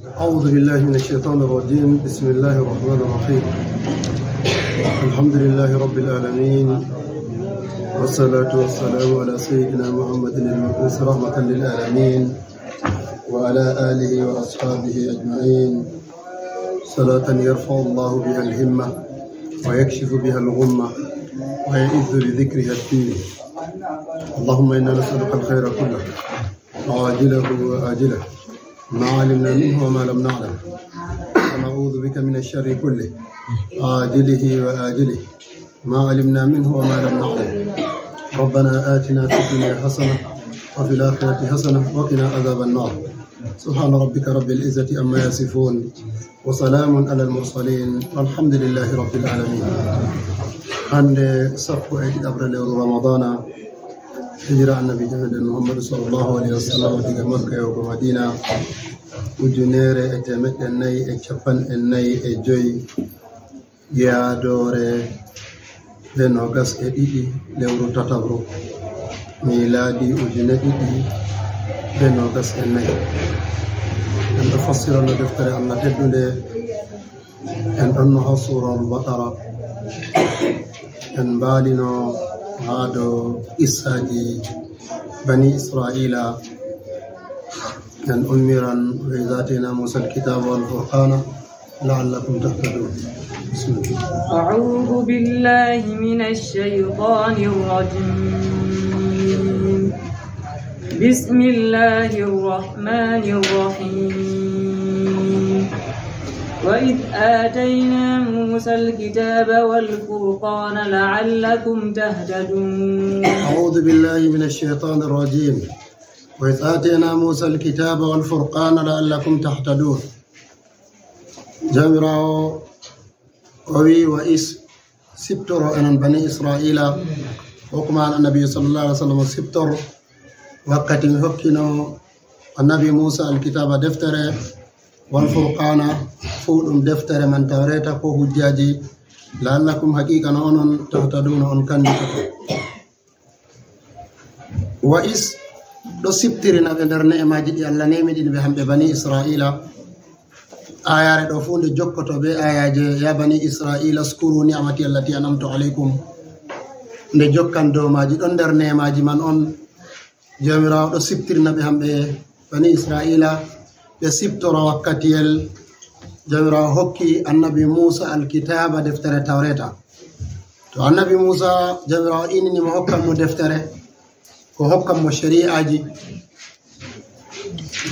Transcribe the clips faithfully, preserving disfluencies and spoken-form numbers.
أعوذ بالله من الشيطان الرجيم. بسم الله الرحمن الرحيم. الحمد لله رب العالمين، والصلاة والسلام على سيدنا محمد المبعوث رحمة للعالمين، وعلى آله وأصحابه أجمعين. صلاة يرفع الله بها الهمة ويكشف بها الغمة ويعز بذكرها الدين. اللهم إنا نسألك الخير كله، عاجله وآجله، ما علمنا منه وما لم نعلم، ونعوذ بك من الشر كله، عاجله وآجله، ما علمنا منه وما لم نعلم. ربنا آتنا في الدنيا حسنة وفي الآخرة حسنة وقنا عذاب النار. سبحان ربك رب العزة عما يصفون، وسلام على المرسلين، والحمد لله رب العالمين. Hannde sappo e ɗiɗaɓre lewru Ramadana, hijira Annabi Muhammadu sallallahu alaihi wasallam diga Makka yahugo Madina, ujunere e teemeɗɗe nayi e capanɗe nayi e joy, yaadoore be nogas e ɗiɗi lewru tataɓru, miilaadi ujune ɗiɗi be nogas e nayi. En ɗo fassirano deftere Allah teddunde, en ɗonno haa Suura Al-Baqara, en mbaalino haa dow qissaaji Bani Isra'iila. En ummiran: وإذ آتينا موسى الكتاب والفرقان لعلكم تهتدون. بسم الله. أعوذ بالله من الشيطان الرجيم. بسم الله الرحمن الرحيم. وإذ آتينا موسى الكتاب والفرقان لعلكم تهتدون. أعوذ بالله من الشيطان الرجيم. وإذ آتينا موسى الكتاب والفرقان لعلكم تهتدون. Jawmiraawo o wi: وإذ, siftoro, enen Bani Isra'iila, ko kuma an Annabi sallallahu alaihi wasallam siftoro, wakkati mi hokkino Annabi Muusa Alkitaaba, deftere, wal Furqaana, fuu ɗum deftere man, Tawreeta ko hujjaaji, la'allakum, haqiiqa no onon, tahtaduuna, on kannditoto. Wa is ɗo siftirina ɓe nder ne'emaaji ɗi Allah neemidini ɓe, hamɓe Bani Isra'iila. Aayaare ɗo fuu nde jokkoto bee aayaaje, "Ya bani Isra'iila, uskuru ni'mati allati an'amtu alaykum." Nde jokkan dow maaji, ɗon nder ne'emaaji man on. Jawmiraawo ɗo siftirina ɓe, hamɓe Bani Isra'iila, ɓe siftoro wakkatiyel Jawmiraawo hokki Annabi Muusa Alkitaaba, deftere Tawreeta. To Annabi Muusa, Jawmiraawo inini mo, hokkan mo deftere, ko hokkan mo shari'aaji,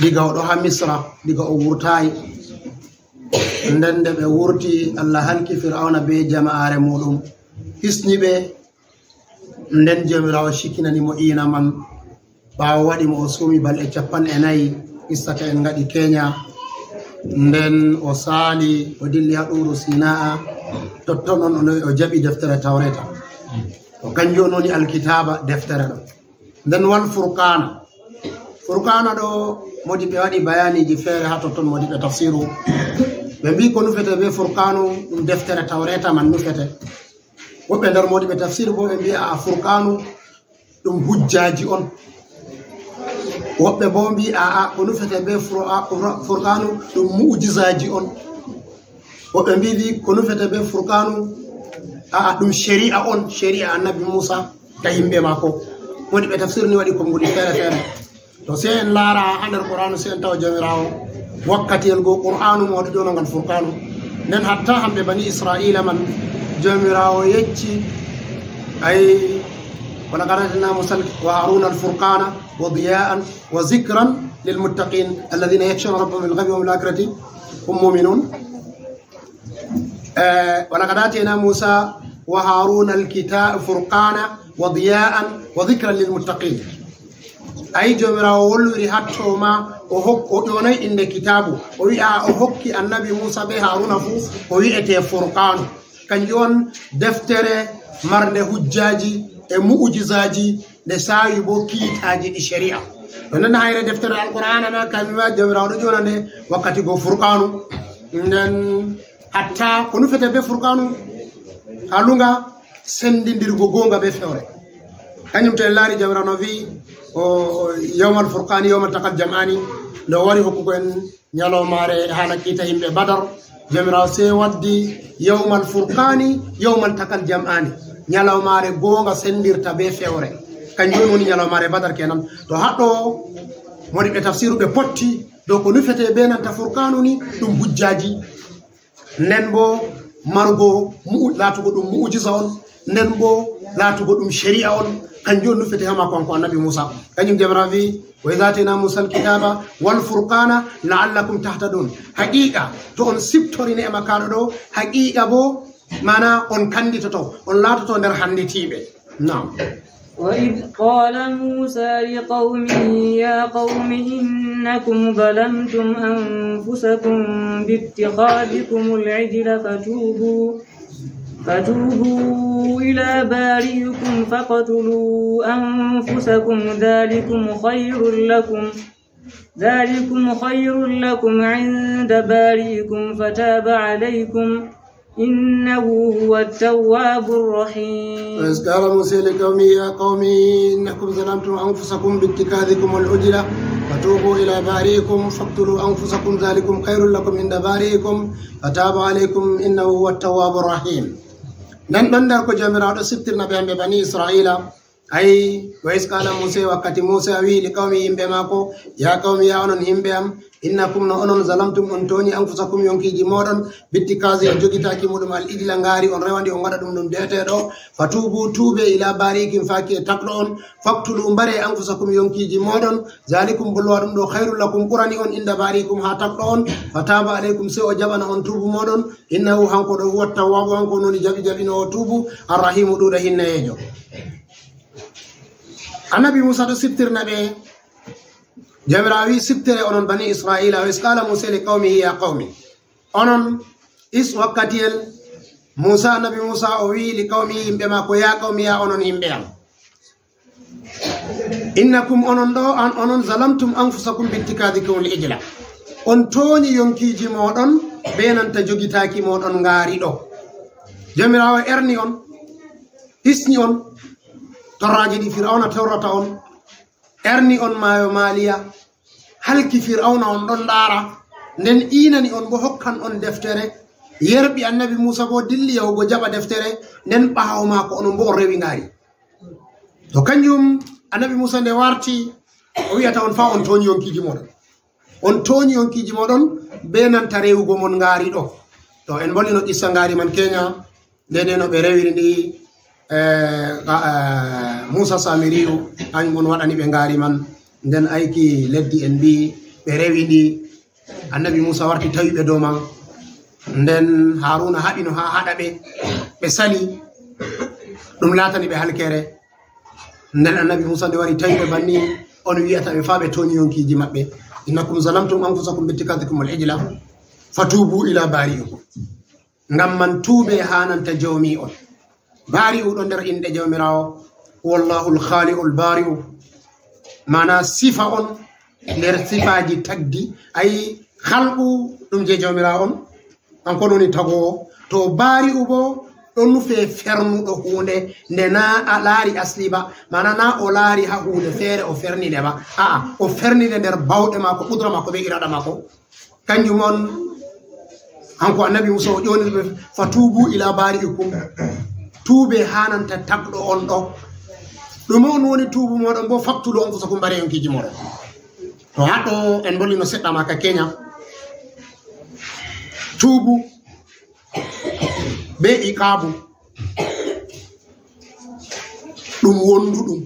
diga o ɗo haa Misra, diga o wurtaay. Nden nde ɓe wurti, Allah halki Fir'awna bee jama'aare muuɗum, hisni ɓe. Nden Jawmiraawo cikinani mo iina man. Ɓaawo waɗi mo o suumi balɗe cappanɗe nayi, qissa ka en ngaɗi Keenya. Nden o saali, o dilli haa Ɗuuru Sinaa, totton on o, o jaɓi deftere Tawreeta. To kanjum on woni Alkitaaba, deftere ɗo. Nden wal Furqaana. Furqaana ɗo, moodiɓɓe waɗi bayaaniiji feere haa totton, moodiɓɓe tafsiru. Ɓe mbi'i ko nufete bee Furqaanu, ɗum deftere Tawreeta man nufete. Woɓɓe nder moodiɓɓe tafsiru boo ɓe mbi'a, a, Furqaanu ɗum hujjaaji on. Woɓɓe boo mbi'i, a'a, ko nufete bee Fur-, a, Fur-, Furqaanu ɗum mu'jizaaji on. Woɓɓe mbi'i ko nufete bee Furqaanu, a'a, ɗum shari'a on, shari'a Annabi Muusa ka yimɓe maako. Moodiɓɓe tafsiru ni waɗi konnguɗi feere feere. To sey en laara haa nder Qur'aanu, sey en tawa Jawmiraawo wakkatiyel go Qur'aanu mo o ɗo ƴoona ngal Furqaanu. Nden hatta hamɓe Bani Isra'iila man, Jawmiraawo yecci, ay, "Wa laqad aatayna Muusa wa Haaruuna al-furqaana wa diyaa'an wa zikran lil muttaqiin, alladhiina yakhshawna rabbahum bil ghaybi wa hum bil aakhirati hum muuqinuun." Eh, "Wa laqad aatayna Muusa wa Haaruuna al-kita-, furqaana wa diyaa'an wa zikran lil muttaqiin." Ayi, Jawmiraawo wolwiri hatto ma, o hok-, o ƴoonay innde kitaabu, o wi'a o hokki Annabi Muusa bee Haaruuna fuu, o wi'ete Furqaanu. Kanjum on deftere marnde hujjaaji e mu'jizaaji, nde saawi boo kiitaaji ɗi shari'a. To nden hayre deftere Alqur'aana ma, kamma Jawmiraawo ɗo ƴoona nde wakkati go Furqaanu. Nden hatta ko nufete bee Furqaanu, haa luŋga, sendindirgo goonga bee fewre. Kañum to en laari, Jawmiraawo no wi'i, o, o, yawmal furqaani, yawmal taqal jam'aani, nde o wari hokkugo en ñalawmaare haala kiita yimɓe Badar, Jawmiraawo sey waddi yawmal furqaani, yawmal taqal jam'aani, ñalawmaare goonga senndirta bee fewre. Kanjum woni ñalawmaare Badar kenan. To haɗɗo woni ɓe tafsiru ɓe potti dow ko nufete bee nanta furqaanu ni, ɗum hujjaaji. Nden bo margo mu'u-, laatugo ɗum mu'ujiza on, nden bo laatugo ɗum shari'a on, kanjum on nufete haa maako, kanko Annabi Muusa. Kanjum Jawmiraawo wi'i, "Wa idh aatayna Muusa al-kitaaba wal furqaana la'allakum tahtadun." Haqiiqa, to on siftori ne'ima kaaɗo ɗo, haqiiqa bo, maana on kannditoto, on laatoto nder hannditiiɓe. Naam. وإذ قال موسى لقومه يا قوم إنكم ظلمتم أنفسكم باتخاذكم العجل فتوبوا، فتوبوا إلى بارئكم فاقتلوا أنفسكم ذلكم خير لكم، ذلكم خير لكم عند بارئكم فتاب عليكم، إنه هو التواب الرحيم. وإذ قال موسى لقومه يا قوم إنكم ظلمتم أنفسكم باتخاذكم العجل فتوبوا إلى بارئكم فاقتلوا أنفسكم ذلكم خير لكم عند بارئكم فتاب عليكم إنه هو التواب الرحيم. Nden ɗon nder ko Jawmiraawo ɗo siftirna ɓe, hamɓe Bani Isra'iila, Ay, wa iz qala Muusa, wakkati Muusa wi'i li qawmi, yimɓe maako, "Ya qawmi, ya onon yimɓe am, innakum, no onon, zalamtum, on tooñi, anfusakum, yonkiiji mooɗon, bittikaazi, e jogitaaki muuɗum, al ijla, ngaari, on rewandi, on waɗa ɗum ɗum deeteeɗo. Fatuubu, tuube, ila baari'ikum, faaki e tagɗo on. Faktulu, mbare, anfusakum, yonkiiji mooɗon. Zaalikum, bolwa ɗum ɗo, khayrun lakum, ɓurani on, inda baari'ikum, haa tagɗo on. Fataaba alaykum, sey o jaɓana on tuubu mooɗon. Innahu, hanko ɗo, huwa tawwaabu, hanko woni jaɓi jaɓinoowo tuubu, arrahiimu, ɗuuɗa hinnayeejo." Annabi Muusa ɗo siftirna ɓe, Jawmiraawo wi'i, "Siftere onon Bani Isra'iila, wa iz qala Muusa li qawmihi ya qawmi." Onon, is wakkatiyel Muusa, Annabi Muusa o wi'i li qawmihi, yimɓe maako, "Ya qawmi, ya onon yimɓe am. Innakum, onon ɗo, an, onon zalamtum anfusakum bittikadikum al ijla." On tooñi yonkiiji mooɗon be nanta jogitaaki mooɗon ngaari ɗo. Jawmiraawo erni on, hisni on, torraaji ɗi Fir'awna torrata on, erni on maayo Maaliya, halki Fir'awna on ɗon ndaara, nden iinani on bo hokkan on deftere, yerɓi Annabi Muusa bo dilli yahugo jaɓa deftere, nden ɓaawo maako onon bo on rewi ngaari. To kanjum Annabi Muusa nde warti, o wi'ata on fa on tooñi yonkiiji mooɗon. On tooñi yonkiiji mooɗon be nanta rewugo mon ngaari ɗo. To en mbolino qissa ngaari man keenya, nde nde no ɓe rewiri ndi, eh, ka-, eh, Muusa Saamiriyu, kanjum on waɗani ɓe ngaari man. Nden ayki leddi en mbi'i ɓe rewi ndi. Annabi Muusa warti tawi ɓe dow man. Nden Haaruuna haɓi no haa haɗa ɓe. Ɓe sali. Ɗum laatani ɓe halkere. Nden Annabi Muusa nde wari tawi ɓe banni, on wi'ata ɓe faa ɓe tooñi yonkiiji maɓɓe. "Innakum zalamtum anfusakum bittikadikum al ijla. Fatuubu ila baari'ikum." Ngam man tuube haa nanta Jawmi on. Baari'u ɗo nder inɗe Jawmiraawo. Huwallahul khaaliqul baari'u. Maana sifa on nder sifaaji tagdi. Ay, khalqu ɗum je Jawmiraawo on. Kanko woni tagoowo. To baari'u bo ɗo nufe fernuɗo huunde nde na a laari asli ba. Maana na o laari haa huunde feere o ferni nde ba. A'a, o ferni nde nder bawɗe maako, qudra maako be iraada maako. Kanjum on, hanko Annabi Muusa o ƴooniri ɓe, "Fatuubu ila baari'ikum." Tuube haa nanta tagɗo on ɗo. Ɗume on woni tuubu mooɗon bo? "Faktulu anfusakum," mbare yonkiiji mooɗon. To haɗɗo en mbolino seɗɗa maaka keenya. Tuubu be iqaabu. Ɗum wonduɗum.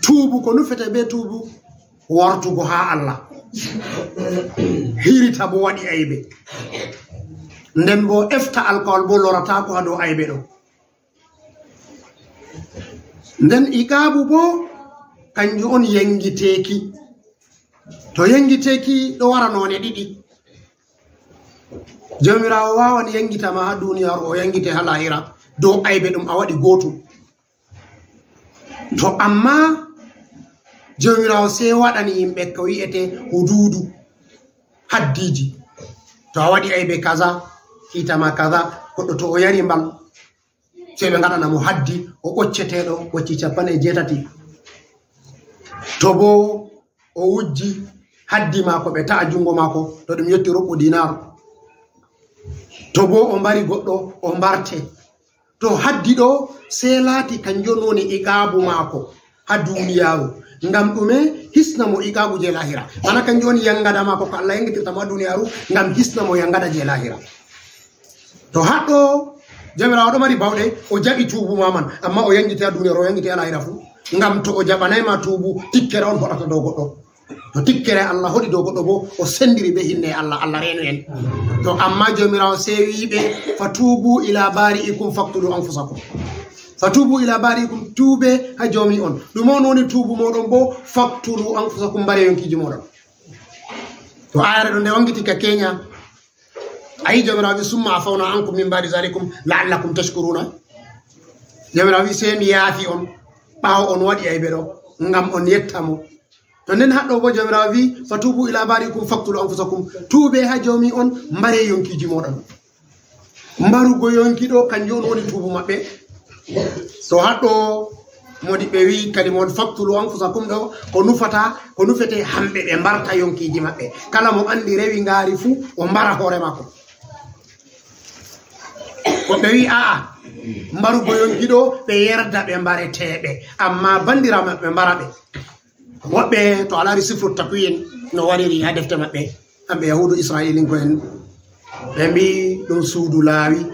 Tuubu, ko nufete be tuubu, wartugo haa Allah. Hirita bo waɗi aybe. Nden bo efta alkawal bo lorataako haa dow aybe ɗo. Nden iqaabu bo, kanjum on yengiteeki. To yengiteeki ɗo wara noone ɗiɗi. Jawmiraawo waawan yengita ma haa duniyaaru, o yengite haa laahira. Dow aybe ɗum a waɗi gootum. To amma Jawmiraawo sey waɗani yimɓe ko wi'ete huduudu, haddiiji. To a waɗi aybe kaza, kiita ma kaza, goɗɗo to o yari mbal, Sey ɓe ngaɗana mo haddi, o ɓocceteeɗo ɓocci capanɗe jeetati. To boo o wujji haddi maako, ɓe ta'a junngo maako, to ɗum yotti ruɓɓu dinar. To boo o mbari goɗɗo, o mbarte. To haddi ɗo, sey laati kanjum woni iqaabu maako haa duniyaaru. Ngam ɗume? Hisna mo iqaabu jey laahira. Mana kanjum woni yangada maako ko Allah yangitirta mo haa duniyaaru, ngam hisna mo yangada jey laahira. To haɗɗo, Jawmiraawo ɗo mari bawɗe, o jaɓi tuubu ma man, amma o yangiti haa duniyaaru, o yangiti haa laahira fuu. Ngam to o jaɓanaay ma tuubu, tikkere on hoɗata dow goɗɗo. To tikkere Allah hoɗi dow goɗɗo boo, o senndiri bee inne Allah, Allah reenu en. To amma Jawmiraawo sey wi'i ɓe, "Fatuubu ila baari'ikum faqtulu anfusakum." "Fatuubu ila baari'ikum," tuube haa joomi on. Ɗume on woni tuubu mooɗon boo? "Faqtulu anfusakum," mbare yonkiiji mooɗon. To ayare ɗo nde wangiti ka Kenya, ayi Jawmiraawo wi'i, "Summa afawna ankum min baadi zalikum la'allakum tashkuruna." Jawmiraawo wi'i, "Sey mi yaafi on, ɓaawo on waɗi aybe ɗo, ngam on yetta mo." To nden haɗɗo boo Jawmiraawo wi'i, "Fatuubu ila baari'ikum faqtulu anfusakum." Tuube haa joomi on, mbare yonkiiji mooɗon. Mbarugo yonki ɗo, kanjum on woni tuubu maɓɓe. To haɗɗo, moodi ɓe wi'i kadi mon, "Faqtulu anfusakum" ɗo, ko nufata, ko nufete hamɓe ɓe mbarta yonkiiji maɓɓe. Kala mo anndi rewi ngaari fuu, o mbara hoore maako. Woɓɓe wi'i, "A'a, mbarugo yonki ɗo, ɓe yerda ɓe mbareteeɓe, amma banndiraaɓe maɓɓe mbara ɓe." Woɓɓe, to a laari sifru takwiin no wariri haa defte maɓɓe, hamɓe Yahuudu Isra'iilinko'en, ɓe mbi'i ɗum suudu Laawi.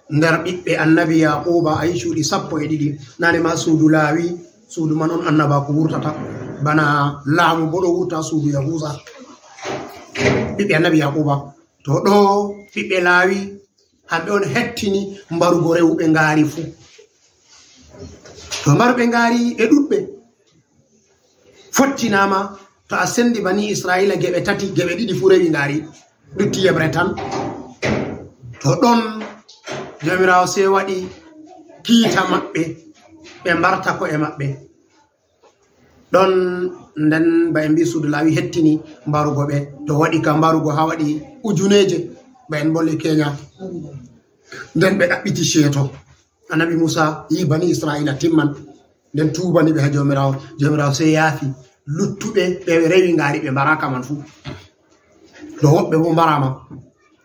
Nder ɓiɓɓe annabi Yaquuba, ayi cuuɗi sappo e ɗiɗi, naane ma suudu Laawi, suudu man on annabaaku wurtata. Bana laamu boo ɗo wurta suudu Yahuuza, ɓiɓɓe annabi Yaquuba. To ɗo ɓiɓɓe Laawi, hamɓe on hettini mbarugo rewɓe ngaari fuu. To mbaruɓe ngaari ɓe ɗuuɗɓe. Fottinaama, to a senndi bani Isra'iila geɓe tati, geɓe ɗiɗi fuu rewi ngaari, lutti yeɓre tan. To ɗon Jawmiraawo sey waɗi kiita maɓɓe, ɓe mbarta ko'e maɓɓe. Ɗon nden ba en mbi'i suudu Laawi hettini mbarugo ɓe, to waɗi ka mbarugo haa waɗi ujuneeje, ba en mbolli Kenya. Nden ɓe ɗaɓɓiti ceeto. Annabi Muusa yi'i bani Isra'iila timman, nden tuubani ɓe haa Jawmiraawo. Jawmiraawo sey yaafi luttuɓe ɓe rewi ngaari ɓe mbaraaka man fuu. To woɓɓe boo mbaraama.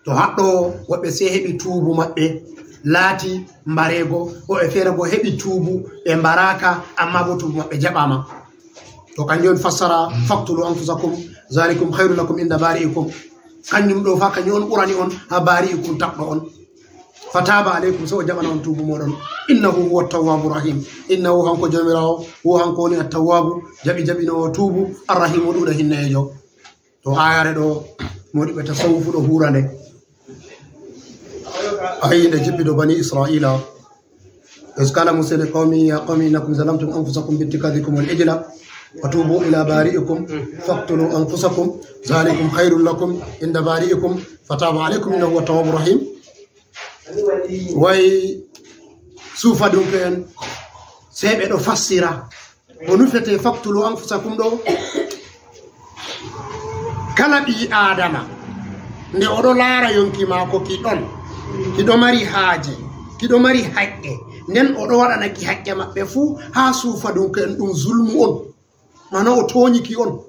To haɗɗo woɓɓe sey heɓi tuubu maɓɓe laati mbareego, woɓɓe feere boo heɓi tuubu ɓe mbaraaka, ammaa boo tuubu maɓɓe jaɓaama. To kanjum on fassara, "Faqtulu anfusakum, zalikum khayru lakum inda bari'ikum." Kanjum ɗo fa, kanjum on ɓurani on haa bari'ikum, taɓɗo on. "Fataaba alaykum," sey o jaɓana on tuubu mooɗon. "Innahu huwa tawwaabu rahim." Innahu, hanko Jawmiraawo, huwa, hanko woni at-tawwaabu, jaɓi jaɓinoowo tuubu, ar-rahimu, ɗuuɗa hinneejo. To ayare ɗo, moodi ɓe tasawufu ɗo huura nde. Ayi nde jippi dow bani Isra'iila. "Iz qala Musa li qawmihi ya qawmi innakum zalamtum anfusakum bi ittikhadhikum al-ijla fatubu ila bari'ikum faqtulu anfusakum zalikum khayrun lakum inda bari'ikum fataba alaykum innahu huwa tawwabur rahim." Way suufadunke'en, sey ɓe ɗo fassira ko nufete "faqtulu anfusakum" ɗo. Kala ɓii Aadama, nde o ɗo laara yonki maako ki ɗon, ki ɗo mari haaje, ki ɗo mari haqqe, nden o ɗo waɗana ki haqqe maɓɓe fuu haa suufadunke'en, ɗum zulmu on. Mana o tooñi ki on.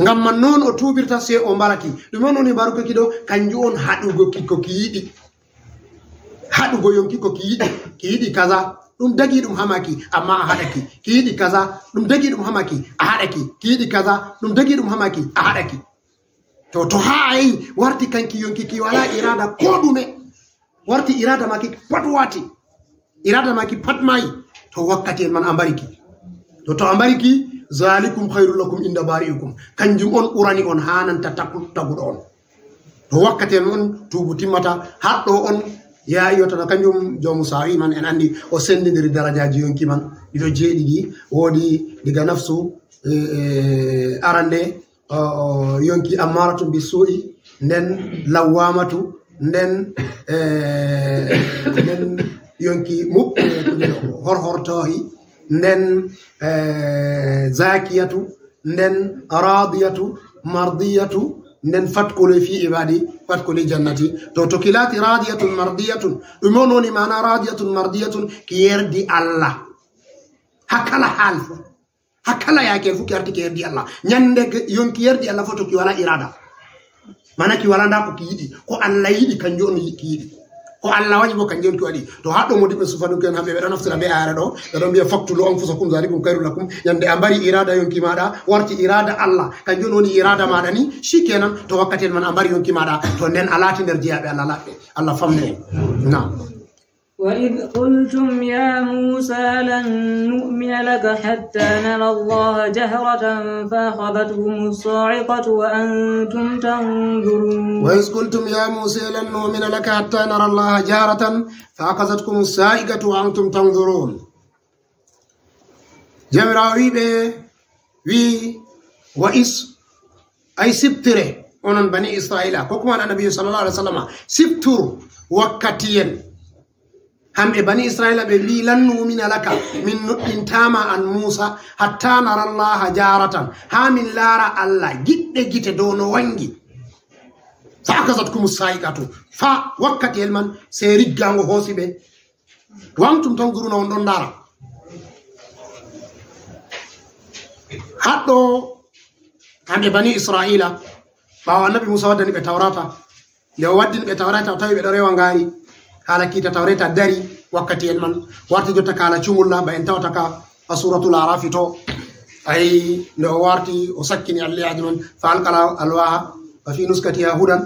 Ngam man non o tuubirta, sey o mbara ki. Ɗume on woni mbarugo ki ɗo? Kanjum on haɗugo ki ko ki yiɗi. Haɗugo yonki ko ki yiɗi. Ki yiɗi kaza, ɗum dagi ɗum haa maaki, amma a haɗa ki. Ki yiɗi kaza, ɗum dagi ɗum haa maaki, a haɗa ki. Ki yiɗi kaza, ɗum dagi ɗum haa maaki, a haɗa ki. To, to haa a yi warti kanki yonki ki walaa iraada koo ɗume. Warti iraada maaki pat wati. Iraada maaki pat maayi. To wakkati en man a mbari ki. To, to a mbari ki, "Zalikum khayrun lakum inda bari'ikum." Kanjum on ɓurani on haa nanta tagu-, taguɗo on. To wakkati en on tuubu timmata, haɗɗo on ya yotana kanjum joomu saa'i man en anndi o senndindiri darajaaji yonki man. Ɗiɗo jeeɗiɗi, woodi diga nafsu, e, e, arande, o, o, yonki ammaratun bi su'i, nden lawwamatu, nden, e, nden yonki muɓɓe, e, horhortoohi, nden, e, zakiyatu, nden radiyatu, mardiyatu, Nden fadkhuli fi ibadi, fadkhuli jannati. To, to ki laati radiyatun mardiyatun, ɗume on woni maana radiyatun mardiyatun? Ki yerdi Allah. Ha kala hal fu. Ha kala yaake fu ki arti ki yerdi Allah. Ñande ke-, yonki yerdi Allah fof to ki wala irada. Mana ki wala nda ko ki yiɗi. Ko Allah yiɗi kanjum on yi-, ki yiɗi. Ko Allah waɗi bo kanjum on ki waɗi. To haɗo modi ɓe sufa ɗum ken hamɓe ɓe ɗon naftira be ayara ɗo. Ɓe ɗon mbiya faqtulu anfusakum zalikum khairul lakum. Ñande a mbari irada yonki maɗa, warti irada Allah. Kanjum on woni irada maɗa ni. Shikenan to wakkati en man a mbari yonki maɗa. To nden a laati nder jeyaɓe Allah laɓɓe. Allah famne en. Naam. وإذ قلتم يا موسى لن نؤمن لك حتى نرى الله جهرة فأخذتكم الصاعقة وأنتم تنظرون. وإذ قلتم يا موسى لن نؤمن لك حتى نرى الله جهرة فأخذتكم الصاعقة وأنتم تنظرون. Jawmiraawo wi'i ɓe, wi'i, wa is, ay siftire, onon bani Israila, ko kuma annabi sallallahu alaihi wasallam, siftur wakkatiyen. Hamɓe bani Israila ɓe mbi, "Lan nu'mina laka, min nuɗɗintaama an Musa, hatta nara Allaha jaharatan, haa min laara Allah, giɗɗe gite dow no wangi." Fa akhazatkumu sa'iqatu, fa wakkatiyel man, sey riggaango hoosi ɓe. Wa antum tanzuruna, on ɗon ndaara. Haɗɗo, hamɓe bani Israila, ɓaawo annabi Musa waddani ɓe Tawrata, nde o waddini ɓe Tawrata, o tawi ɓe ɗo rewa ngaari, haala kiita Tawreta dari wakkatiyel man, warti jotta ka haala cumulla, ba en tawata ka a Suratul Arafi to. Ay, nde o warti, o sakkini alliyaaji man, fa alqal alwaha, wa fi nuskatiha hudan,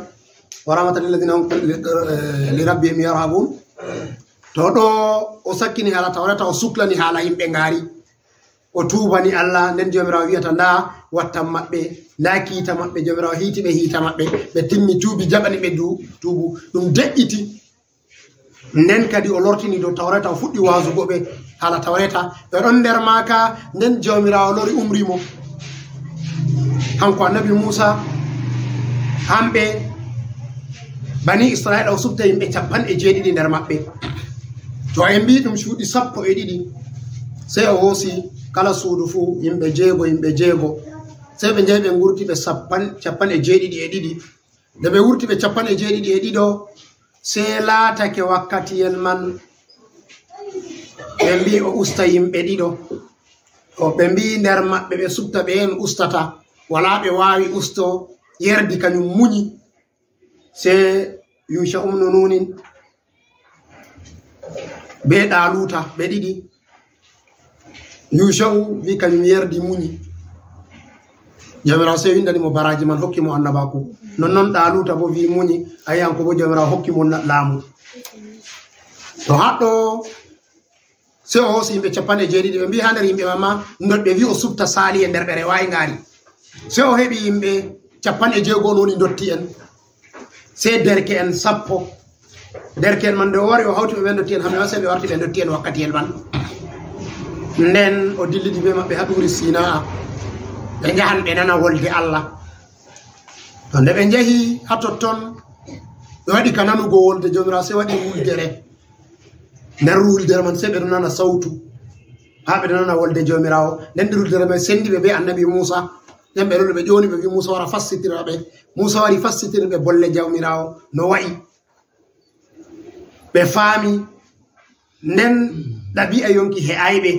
wa rahmatan lilladhina hum li, eh, li rabbihim yarhabun. To ɗo o sakkini haala Tawreta, o suklani haala yimɓe ngaari. O tuubani Allah, nden Jawmiraawo wi'ata, "Ndaa wattan maɓɓe, ndaa kiita maɓɓe." Jawmiraawo hiiti ɓe hiita maɓɓe, ɓe timmi tuubi, jaɓani ɓe du-, tuubu. Ɗum de'iti. Nden kadi o lortini dow Tawreta, o fuɗɗi waazugo ɓe haala Tawreta. Ɓe ɗon nder maaka, nden Jawmiraawo lori umri mo. Kanko annabi Muusa, hamɓe bani Isra'iila, o subta yimɓe cappanɗe jeeɗiɗi nder maɓɓe. To en mbii ɗum cuuɗi sappo e ɗiɗi, sey o hoosi kala suudu fuu yimɓe jeego, yimɓe jeego. Sey ɓe njahi ɓe ngurti ɓe sappan-, cappanɗe jeeɗiɗi e ɗiɗi. Nde ɓe wurti ɓe cappanɗe jeeɗiɗi e ɗiɗo, sey laatake wakkatiyel man, ɓe mbii o usta yimɓe ɗiɗo. To ɓe mbii nder maɓɓe ɓe subta ɓe en ustata, walaa ɓe waawi usto, yerdi kanyum munyi. Sey Yusha ibnu Nunin be Ɗaaluuta, ɓe ɗiɗi. Yusha'u wi kanyum yerdi munyi. Jawmiraawo sey windani mo baraaji man, hokki mo annabaaku. Nonnon Ɗaaluuta bo wi munyi, ayi, hanko bo Jawmiraawo hokki mo na-, laamu. To haɗɗo, sey o hoosi yimɓe cappanɗe jeeɗiɗi, ɓe mbii haa nder yimɓe man ma, ndotɓe wi o subta saali'en nder ɓe rewaayi ngaari. Sey o heɓi yimɓe cappanɗe jeego on woni ndotti'en. Sey derke'en sappo. Derke'en man nde o wari o hawti ɓe ɓe ndotti'en, hamɓe ma sey ɓe warti ɓe ndotti'en wakkatiyel man. Nden o dillidi bee maɓɓe haa Ɗuuri Sinaa. Ɓe njahan ɓe nana wolde Allah. To nde ɓe njahi haa totton, ɓe waɗi ka nanugo wolde Jawmiraawo, sey waɗi wuldere. Nder wuldere man sey ɓe ɗon nana sawtu. Haa ɓe ɗon nana wolde Jawmiraawo. Nden nder wuldere man sendi ɓe bee annabi Muusa. Nden ɓe lori ɓe ƴooni ɓe wi Muusa wara fassitira ɓe. Muusa wari fassitiri ɓe bolle Jawmiraawo no wa'i. Ɓe faami. Nden ɗabi'a yonki he'aay ɓe.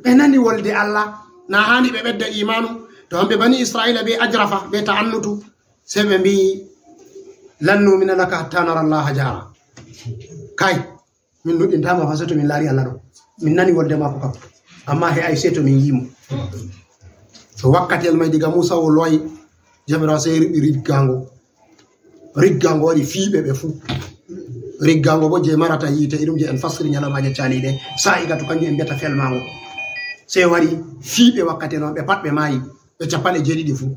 Ɓe nani wolde Allah. Na haani ɓe ɓedda iimaanu. To hamɓe bani Isra'iila bee ajrafa, bee ta'annutu. Sey ɓe mbii, "Lan nu'mina laka hatta nara Allaha jahra." Kay, min nuɗɗintaama fa sey to min laari Allah ɗo. Min nani wolde maako kam. Ammaa he'aay sey to min yi'i mo. To wakkati el may diga Muusa o loyi, Jawmiraawo sey riɓi riggaango. Riggaango waɗi fiiɓe ɓe fuu. Riggaango boo jey marata yiite, irum jey en fasiri ñalamaaje caaliiɗe. Saa'i ga to kanjum en mbiyata felmaango. Sey waɗi fiiɓe wakkati non, ɓe pat ɓe maayi, ɓe cappanɗe jeeɗiɗi fuu.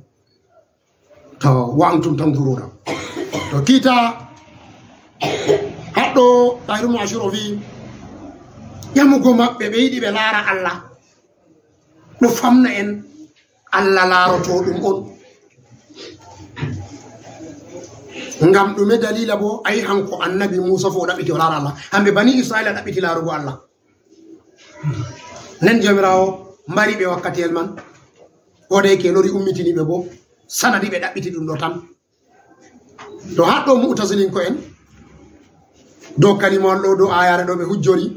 To, wa antum tanzuruna. To kiita haɗɗo Tahiru Ashur o wi'i, ƴamugo maɓɓe, ɓe yiɗi ɓe laara Allah. Ɗo famna en Allah laarotooɗum on. Ngam ɗume daliila boo? Ayi, hanko annabi Muusa fuu o ɗaɓɓiti o laara Allah. Hamɓe bani Isra'iila ɗaɓɓiti laarugo Allah. Nden Jawmiraawo mbari ɓe wakkatiyel man. Ko de ke lori ummitini ɓe boo. Sanadi ɓe ɗaɓɓiti ɗum ɗo tan. To haɗɗo mu'tazilinko en, dow kalimawol ɗo, dow ayaare ɗo ɓe hujjori,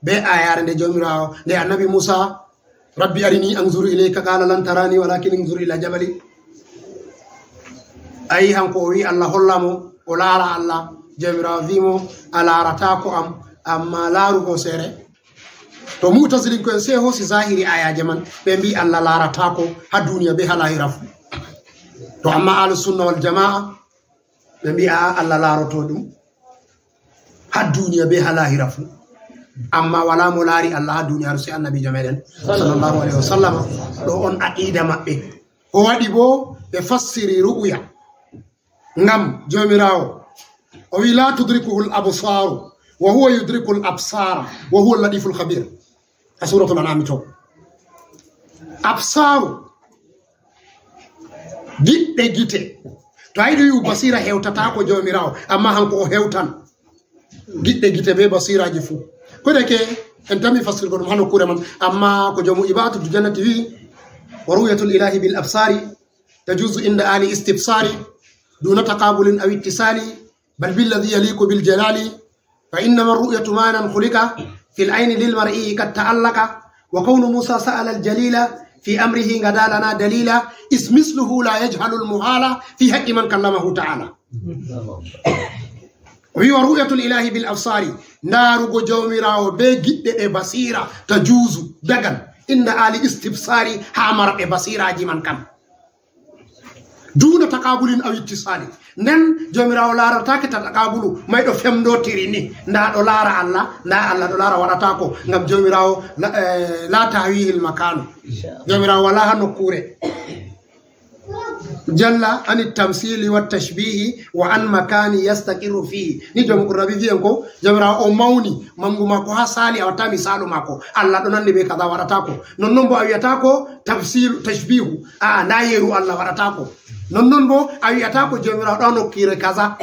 be ayaare nde Joomiraawo, nde Annabi Muusa, "Rabbi arini anzur ilayka, qala lan tarani walakin anzur ila jabali." Ayi, hanko o wi Allah holla mo, o laara Allah. Joomiraawo wi mo, "A laarataako am, amma laaru hooseere." To mu'tazilinko en sey hoosi zahiri ayaaje man, ɓe mbi Allah laarataako ha duniya be ha lahira fu. To amma Ahlus Sunna wal Jamaa, ɓe mbi, "A'a, Allah laaroto ɗum ha duniya be ha lahira fu." Amma wala mo laari Allah ha duniya, sey Annabiijo meɗen, sallallahu alaihi wasallam. Ɗo on aqida maɓɓe. Ko waɗi bo ɓe fassiri ru'ya. Ngam Joomiraawo o wi, "La tudrikuhul absaru, wa huwa yudrikul absara, wa huwa latiful khabir." Ha Suratul An'am to. Absaru, giɗɗe gite. To a yiɗi wi'u basira hewtataako Joomiraawo, amma hanko o hewtan. Giɗɗe gite be basiraaji fu. Ko de ke en tammi fassirgo ɗum ha nokkuure man, amma ko Joomu Ibaatu Dujannati wi, "Wa ru'yatul ilahi bil absari tajuzu inda ali istibsari duna taqabulin aw ittisali, bal billadhi yaliqu bil jalali, fa innama ru'yatu manan khuliqa fil ayni lil mar'i qad ta'allaqa, wa kawnu Musa sa'ala al jalila fi amrihi gada lana dalila, is misluhu la yajhalu al muhala fi haqqi man kallamahu ta'ala." O wi, "Wa ru'yatul ilahi bil absari, ndaarugo Joomiraawo be giɗɗe ɗe basira, tajuzu, dagan, inda ali istibsari, ha marɓe basiraaji man kam. Duna taqabulin aw ittisali." Nden Joomiraawo laarataake ta taqabulu, may ɗo femdotiri ni. Nda ɗo laara Allah, nda Allah ɗo laara, waɗataako, ngam Joomiraawo la, eh, la tahwihil makanu. Joomiraawo wala ha nokkuure. Jalla ani tamsili wa tashbihi wa an makani yastaqirru fihi. Ni Joomi Qurrabi vi'en ko Joomiraawo o mawni, mangu maako ha sali a watta misalu maako. Allah ɗo nandi be kaza, waɗataako. Nonnon bo a wi'ataako tamsilu, tashbihu. A'a, nda yeru Allah, waɗataako. Nonnon bo a wi'ataako Joomiraawo ɗo nokkiire kaza.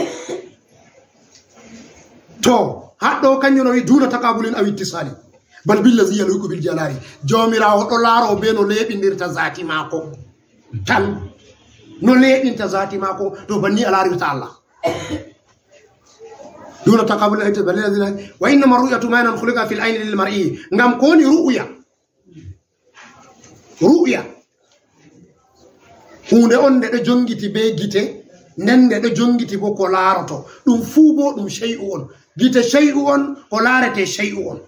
To, haɗɗo kanjum o wi duna taqabulin aw ittisali. Bal billazi yaliqu bil jalali. Joomiraawo ɗo laaro be no leeɓindirta zati maako. Tan. No leeɓinta zati maako, to banni a laarirta Allah. Duna taqabulin aw ittisali, bal billazi, wa innama ru'yatu manan khuliqa fil ayni lil mar'i. Ngam ko woni ru'ya? Ru'ya. Huunde on nde ɗo jongiti be gite, nden nde ɗo jongiti bo ko laaroto. Ɗum fuu bo ɗum shay'u on. Gite shay'u on, ko laarete shay'u on.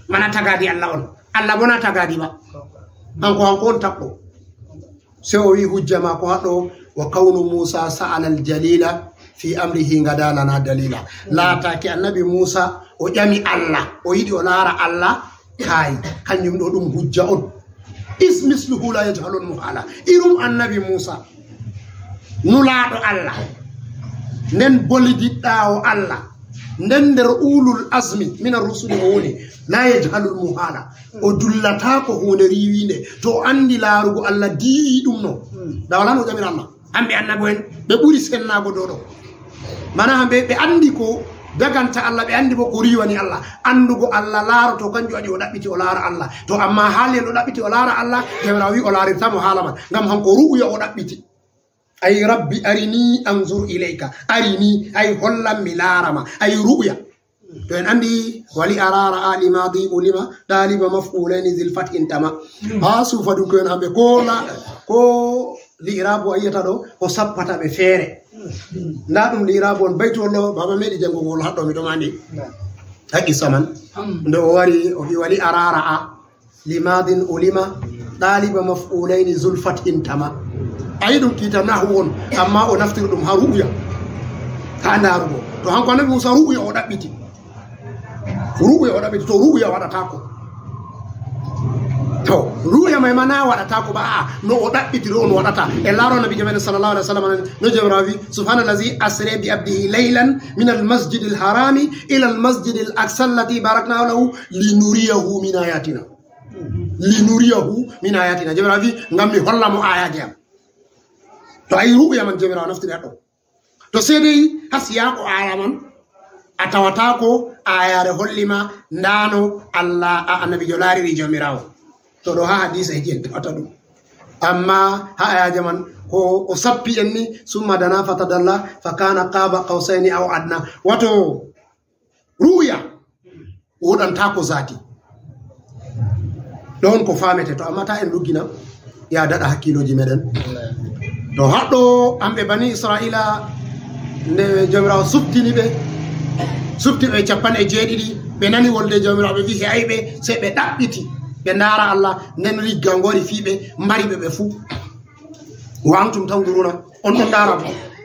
Mana tagaadi Allah on. Allah bo na tagaadi ba. Hanko, hanko on taɓɓo. Sey o wi hujja maako haɗo, "Wa kawnu Musa sa'ala al jalila fi amrihi gada lana dalila." Laataaki Annabi Musa o ƴami Allah, o yiɗi o laara Allah, kaay, kanjum ɗo ɗum hujja on. Is misluhu la yajhalul muhala. Irum Annabi Musa, nulaaɗo Allah, nden bolidiɗɗaawo Allah, nden nder ulul azmi mina rusuli o woni, la yajhalul muhala. O dullataako huunde riiwiinde. To o andi laarugo Allah diiwi ɗum no, da wala no o ƴamira Allah. Hamɓe annabo en, ɓe ɓuri sennaago dow ɗo. Mana hamɓe, ɓe andi ko daganta Allah, ɓe andi bo ko riiwani Allah. Andugo Allah laaroto, kanjum waɗi o ɗaɓɓiti o laara Allah. To amma haali en o ɗaɓɓiti o laara Allah, Jawmiraawo wi o laarirta mo haala man. Ngam hanko ru'ya o ɗaɓɓiti. Ay, "Rabbi arini anzur ilayka." Arini, ay, "Hollam mi laara ma." Ay, ru'ya. To en andi, wali arara ali madi ulima, ɗaliba maf'ulayni zil fathin tama. Ha suufa ɗum ko en hamɓe ko la, ko li'irabu a yi'ata ɗo, ko sappata ɓe feere. Nda ɗum li'irabu on, baytu on ɗo, baba meɗi jangugol haɗɗo mi ɗo mandi. Haqqi saman. Nde o wari, o wi wali arara a. Limadin ulima, ɗaliba maf'ulayni zul fathin tama. A yi ɗum kiita nahu on, amma o naftiri ɗum ha ru'ya. Ha ndarugo. To hanko Annabi Musa ru'ya o ɗaɓɓiti. Ru'ya o ɗaɓɓiti, to ru'ya waɗataako. To ru'ya may ma na waɗataako ba, a'a, no o ɗaɓɓitiri on waɗata. E laaro Nabiijo men sallallahu alaihi wasallam no Jawmiraawo wi, "Subhanallazi asra bi abdihi laylan min al-masjidil harami ila al-masjidil aqsa allati barakna lahu linuriyahu min ayatina." Linuriyahu min ayatina. Jawmiraawo wi, "Ngam mi holla mo ayaaje am." To a yi ru'ya man Jawmiraawo naftiri haɗɗo. To seedey ha siyaako aaya man, a tawataako aayaare holli ma ndaano Allah, a Annabiijo laariri Jawmiraawo. To ɗo ha hadiisa e jiyen tawata ɗum. Amma ha ayaaje man, Ko o sappi en ni, summa dana fatadalla, fa kana qaba qawsayni aw adna. Wato, ru'ya, woɗantaako zaati. Ɗon ko faamete to, amma ta en luggina, ya daɗa hakkiilooji meɗen. To haɗɗo, hamɓe bani Isra'iila, nde Joomiraawo suftini ɓe, sufti ɓe capanɗe jeeɗiɗi, ɓe nani wolde Joomiraawo, ɓe wi, "He'ay ɓe," sey ɓe ɗaɓɓiti, ɓe ndaara Allah, nden rigga ngori fii ɓe, mbari ɓe ɓe fuu. "Wa antum tanzuruna," on ɗon ndaara,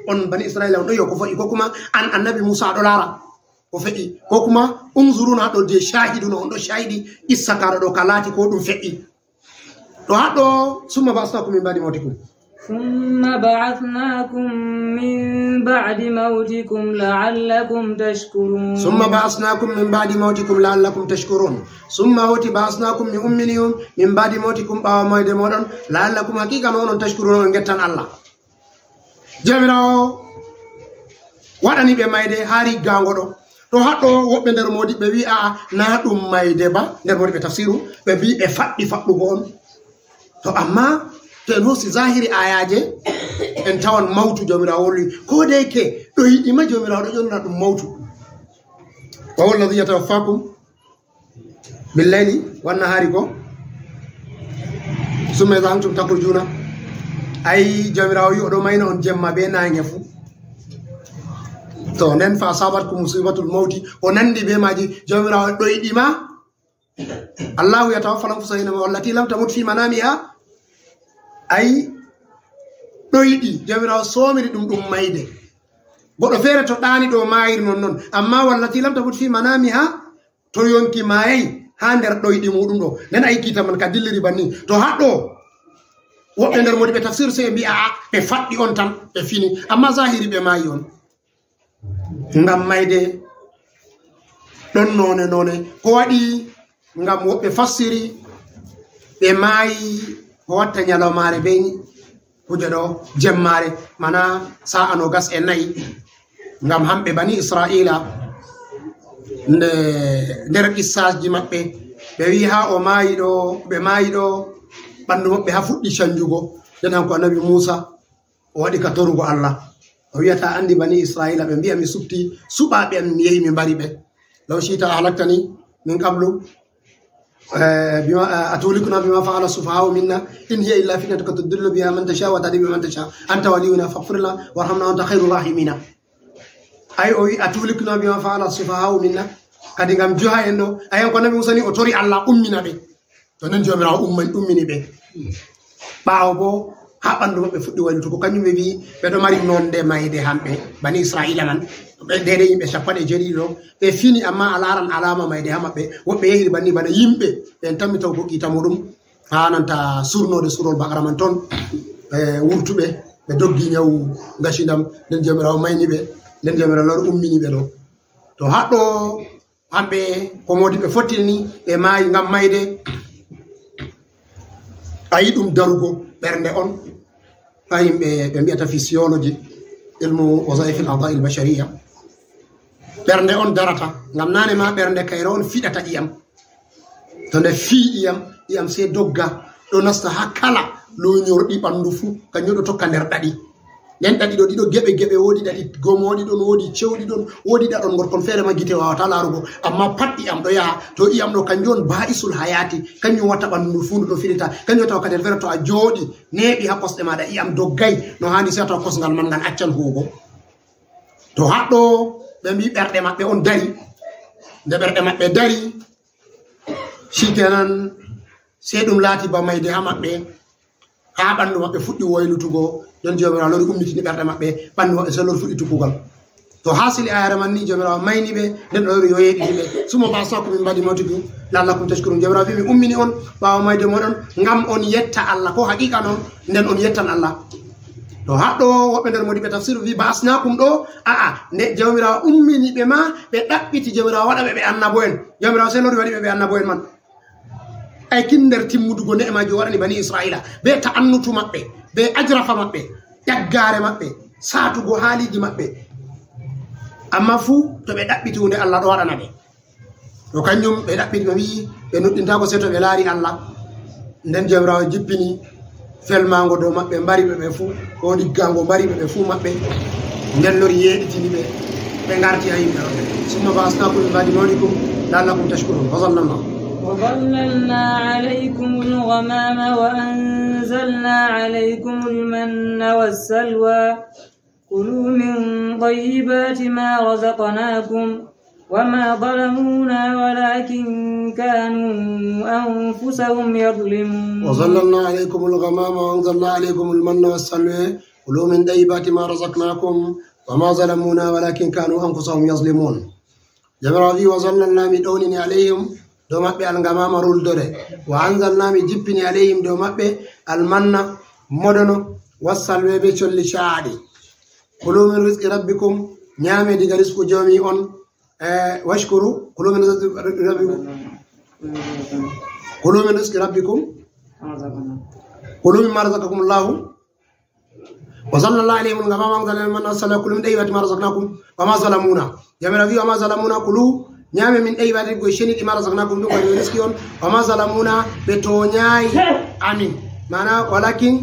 on bani Isra'iila, on ɗon yo ko fo'i, ko kuma an annabi Muusa ɗo laara. Ko feƴƴi. Ko kuma, unzuruna ɗo je shahiduna, on ɗo shahidi, issa kara ɗo ka laati ko ɗum feƴƴi. Ɗo haɗɗo, summa ba'asnakum min ba'di mawtikum. ثم بعثناكم من بعد موتكم لعلكم تشكرون. Summa ba'asnakum min ba'di mawtikum la'allakum tashkurun. Summa woti ba'asnakum mi ummini on min ba'di mawtikum ɓaawo mayde moɗon la'allakum haqiqa ma onon tashkurun on gettan Allah. Joomiraawo waɗani ɓe mayde haa riggaango ɗo. To haɗɗo woɓɓe nder moodiɓɓe wi'i, "A'a, naa ɗum mayde ba," nder moodiɓɓe tafsiru, ɓe mbi'i ɓe faɗɗi faɗɗugo on. To amma, to en hoosi zahiri aayaaje, en tawan mawtu Joomiraawo wolwi. Ko dey ke, ɗo yiɗi ma Joomiraawo ɗo ƴonna ɗum mawtu. Wa huwa alladhi yatawaffakum billayli wan nahaari ko, summa idha antum takhrujuna. Ay, Joomiraawo wi o ɗo mayna on jemma be naange fu. To nden fa asabatkum musibatul mawti, o nandi be maaji, Joomiraawo ɗoyɗi ma. Allahu yatawaffa al-anfusa hina mawtiha wallati lam tamut fi manamiha. Ay, ɗoyɗi, Joomiraawo soomiri ɗum, ɗum mayde. Goɗɗo feere to ɗaani ɗo maayiri non non. Amma wallati lam tamut fi manamiha, to yonki maayay haa nder ɗoyɗi muuɗum ɗo. Nden a yikkita man ka dilliri banni. To haɗɗo, woɓɓe nder moodiɓɓe tafsir sey mbi'a, "A'a, ɓe faɗɗi on tan, ɓe fini." Amma zahiri ɓe maayi on. Ngam mayde ɗon noone noone. Ko waɗi ngam woɓɓe fassiri ɓe maayi ko watta nyalawmaare be kuje ɗo jemmaare, mana sa'a noogas e nayi. Ngam hamɓe bani Isra'iila, nde, nder qissaaji maɓɓe, ɓe wi'i haa o maayi ɗo, ɓe maayi ɗo, ɓandu maɓɓe haa fuɗɗi canjugo. Nden hanko annabi Muusa, o waɗi ka torugo Allah. O wi'ata, "Andi bani Isra'iila, ɓe mbi'a mi suɓti suɓaaɓe am, mi yehi mi mbari ɓe. Law shi'ta ahlaktani min qablu, eh, bima, eh, atuhlikuna bima fa'ala sufaha'u minna, in hiya illa fitnatuka tudillu biha man tasha wa tahdi biha man tasha. Anta waliyuna faghfir lana warhamna wa anta khairu rahimina." Ay, o wi, "Atuhlikuna bima fa'ala sufaha'u minna." Kadi ngam juha en ɗo. Ay, on ko Nabi Musa ni o tori Allah ummina ɓe. To nden Joomiraawo umman-, ummini ɓe. Ɓaawo bo, haa ɓandu maɓɓe fuɗɗi waylutugo. Kanjum ɓe wi'i, ɓe ɗo mari nonde mayde hamɓe, bani Isra'iila man. Ɓe deede yimɓe cappanɗe jeeɗiɗi ɗo. Ɓe fini, amma a laaran alaama mayde haa maɓɓe. Woɓɓe yehiri banni bana yimɓe. Ɓe en tammi taw ko kiita muɗum. Haa nanta surnoode surol Baqara man ton. Ɓe wurtuɓe, ɓe doggi nyawu ngacindam. Nden Joomiraawo mayni ɓe. Nden Joomiraawo lori ummini ɓe ɗo. To haɗɗo Hamɓe ko moodi ɓe fottini ni, ɓe maayi ngam mayde. A yi ɗum darugo ɓernde on. Ɓay yimɓe ɓe mbi'ata physiology, ilmu wazaifil a'dha'il bashariya. Ɓernde on darata, ngam naane ma ɓernde kayre on fiɗata ƴiyam. To nde fii ƴiyam, ƴiyam sey dogga, ɗo nasta haa kala loonyorɗi ɓandu fuu, kanjum ɗo tokka nder ɗaɗi. Nden ɗaɗi ɗo, ɗiɗo geɓe geɓe, woodi ɗaɗi gomooɗi ɗon, woodi cewɗi ɗon, woodi ɗaɗon ngorkon feere ma gite waawata laarugo, amma pat ƴiyam ɗo yaha. To ƴiyam ɗo, kanjum on ba'isul hayati, kanjum watta ɓandu ndu fuu ndu ɗo filita. Kanjum watta wakkati feere to a jooɗi, neeɓi haa kosɗe maaɗa, ƴiyam doggay no haani, sey a tawa kosngal man ngal accan huugo. To haɗɗo ɓe mbii ɓerɗe maɓɓe on dari, nde ɓerɗe maɓɓe dari, shikenan, sey ɗum laati ba mayde haa maɓɓe, haa ɓandu maɓɓe fuɗɗi waylutugo, nden Joomiraawo lori ummitini ɓerɗe maɓɓe, ɓandu maɓɓe sey lori fuɗɗi tuggugal. To haasili ayare man ni, Joomiraawo mayni ɓe, nden o lori yo yeeɗini ɓe. Summa ba'asnakum min ba'di mawtikum la'allakum tashkurun. Joomiraawo wi, mi ummini on ɓaawo mayde moɗon, ngam on yetta Allah, ko haqiqa non, nden on yettan Allah. To haɗɗo woɓɓe nder moodiɓɓe tafsir wi ba'asnakum ɗo, a'a, nde Joomiraawo ummini ɓe ma, ɓe ɗaɓɓiti Joomiraawo waɗa ɓe ɓe annabo'en. Joomiraawo sey lori waɗi ɓe ɓe annabo'en man. Ay kin nder timmudugo ne'emaaji o waɗani bani Isra'iila, be ta'annutu maɓɓe, be ajrafa maɓɓe, ɗaggaare maɓɓe, saatugo haaliiji maɓɓe. Amma fuu to ɓe ɗaɓɓiti huunde, Allah ɗo waɗana ɓe. To kanjum ɓe ɗaɓɓiti, ɓe wi'i ɓe nuɗɗintaako sey to ɓe laari Allah. Nden Joomiraawo jippini Felmaango dow maɓɓe, mbari ɓe ɓe fuu, o ɗiggango mbari ɓe ɓe fuu maɓɓe, nden lori yeeɗitini ɓe, ɓe ngarti haa yimɓe maɓɓe. ثم بعثناكم من بعد موتكم لعلكم تشكرون. وظللنا. وظللنا عليكم الغمام وأنزلنا عليكم المن والسلوى. كلوا من طيبات ما رزقناكم وما ظلمونا ولكن كانوا أنفسهم يظلمون. وظللنا عليكم الغمام وأنزلنا عليكم المن والسلوى. كلوا من طيبات ما رزقناكم وما ظلمونا ولكن كانوا أنفسهم يظلمون. Jawmiraawo wi'i, "Wa zallalna", mi ɗownini, "alayhim", dow maɓɓe, "al-gamaama", ruldere. "Wa anzalna", mi jippini, "alayhim", dow maɓɓe, "al-manna", modono, "was-salwa", be colli ca'aaɗi. "Kulu min rizqi rabbikum", nyaame diga risku joomi on. Eh, "washkuru", "kulu min rizqi rabbikum", "kulu min rizqi rabbikum", "kulu mimma razaqakumullahu". "Wa zallalna alayhimul ghamama wa anzalna alayhimul manna wassalwa, kulu min tayyibati ma razaqnakum wa ma zalamuna." Jawmiraawo wi'i, "Wa ma zalamuna", kulu, nyaame min tayyibati, ko ceniɗi, "ma razaqnakum", ɗum ko min riski on. "Wa ma zalamuna", ɓe toonyaay amin. Maana, walakin,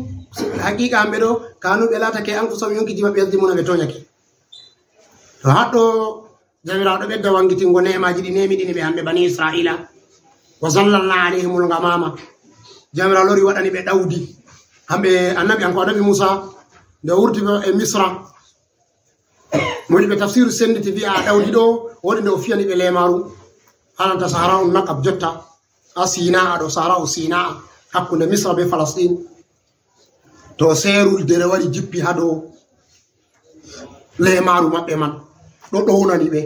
haqiqa hamɓe ɗo, kanu, ɓe laatake, "anfusahum", yonkiiji maɓɓe, "yazlimuna", ɓe toonyake. To haɗɗo, Jawmiraawo ɗo ɓedda wangitingo neemaaji ɗi neemiɗini ɓe hamɓe Bani Isra'iila. "Wa zallalna alayhimul ghamama." Jawmiraawo lori waɗani ɓe ɗawdi. Hamɓe annabi, kanko annabi Muusa, nde o wurti ɓe e Misra, mo yiɗi ɓe tafsiru senditi wi'a ɗawdi ɗo, woni nde o fiyani ɓe leemaaru. Hananta Sahara'un Naqab jotta, a Sinaa ɗo, Sahara'u Sinaa, hakkunde Misra be Falastin. To sey ruldere wari jippi haa dow leemaaru maɓɓe man, ɗo ɗownani ɓe.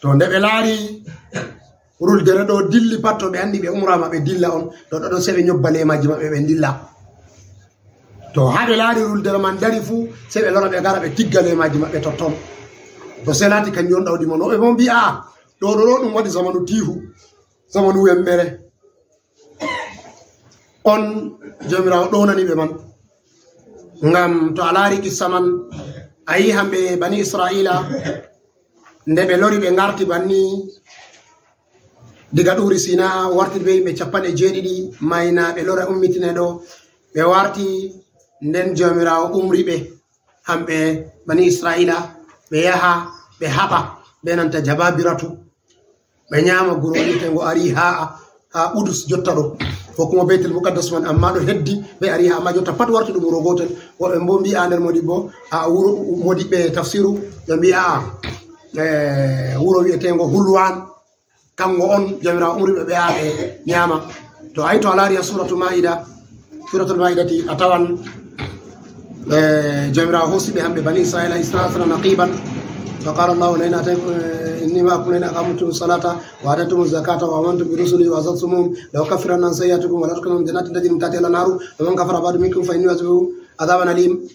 To nde ɓe laari ruldere ɗo dilli pat, to ɓe anndi ɓe umraama ɓe dilla on, to ɗoɗon sey ɓe nyobba leemaaji maɓɓe ɓe ndilla. To haa ɓe laari ruldere man dari fuu, sey ɓe lora ɓe ngara ɓe tigga leemaaji maɓɓe totton. To sey laati kanjum on ɗawdi mon. Woɓɓe boo mbi'a, "Ɗo, ɗo, ɗo ɗum waɗi zamanu tiihu, zamanu wembere." On Jawmiraawo ɗownani ɓe man. Ngam to a laari kissa man, a yi'i hamɓe Bani Isra'iila, nde ɓe lori ɓe ngarti banni diga Ɗuuri Sinaa, warti be yimɓe cappanɗe jeeɗiɗi, mayna ɓe lora ummitine ɗo, ɓe warti, nden Jawmiraawo umri ɓe, hamɓe Bani Isra'iila, ɓe yaha, ɓe haɓa, be nanta Jababiratu. Ɓe nyaama guro wi'etengo Ariha, haa Qudus jotta ɗo, ko kuma Baytul Muqaddas man, amma ɗo heddi be Ariha, amma jotta pat warti ɗum wuro gootel. Woɓɓe boo mbi'a nder modibbo, a wuro, modibɓe tafsiru, ɓe mbi'a, eh, wuro wi'etengo Hulwan, kango on Jawmiraawo umri ɓe, ɓe yaha ɓe nyaama. To ayi, to a laari haa Suratu Ma'ida, Suratul Ma'idati, a tawan, eh, Jawmiraawo hoosi ɓe hamɓe Bani Isra'iila, isna asara naqiban. Fa qala Allahu, la in ataykum, eh, inni ma'akum, la in aqamtum salata wa ataytum zakata wa amantum bi rusuli wa azartumuhum, la ukaffiranna an sayyi'atikum wa la udkhilannahum jannatin tajri min tahtiha al-anharu wa man kafara ba'du minkum fa inni u'adhibuhu adhaban alim.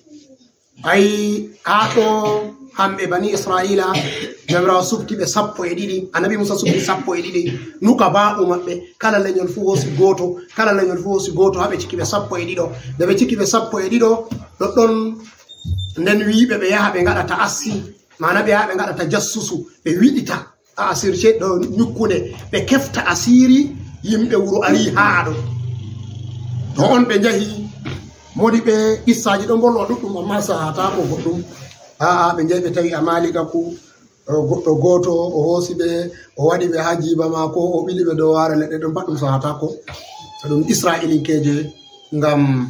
Ayi, haa ɗo hamɓe Bani Isra'iila, Jawmiraawo subti ɓe sappo e ɗiɗi, Annabi Muusa subti sappo e ɗiɗi, nukaba'u maɓɓe, kala lenyol fuu hoosi gooto, kala lenyol fuu hoosi gooto, haa ɓe cikki ɓe sappo e ɗiɗo. Nde ɓe cikki ɓe sappo e ɗiɗo, ɗoɗɗon nden wi'i ɓe, ɓe yaha ɓe ngaɗa ta'assi, maana ɓe yaha ɓe ngaɗa tajassusu, ɓe wiɗita. A asirce ɗo nyukkunde, ɓe kefta asiiri yimɓe wuro Ariha ɗo. To on ɓe njahi, modi ɓe qissaaji ɗo mbolwa ɗuɗɗum, amma sahataako goɗɗum. A'a, ɓe njahi ɓe tawi Amalikaku, o goɗɗo gooto, o hoosi ɓe, o waɗi ɓe haa jiiba maako, o ɓili ɓe dow waare leɗɗe, ɗum pat ɗum sahataako. Ɗum Isra'ilinkeeje ngam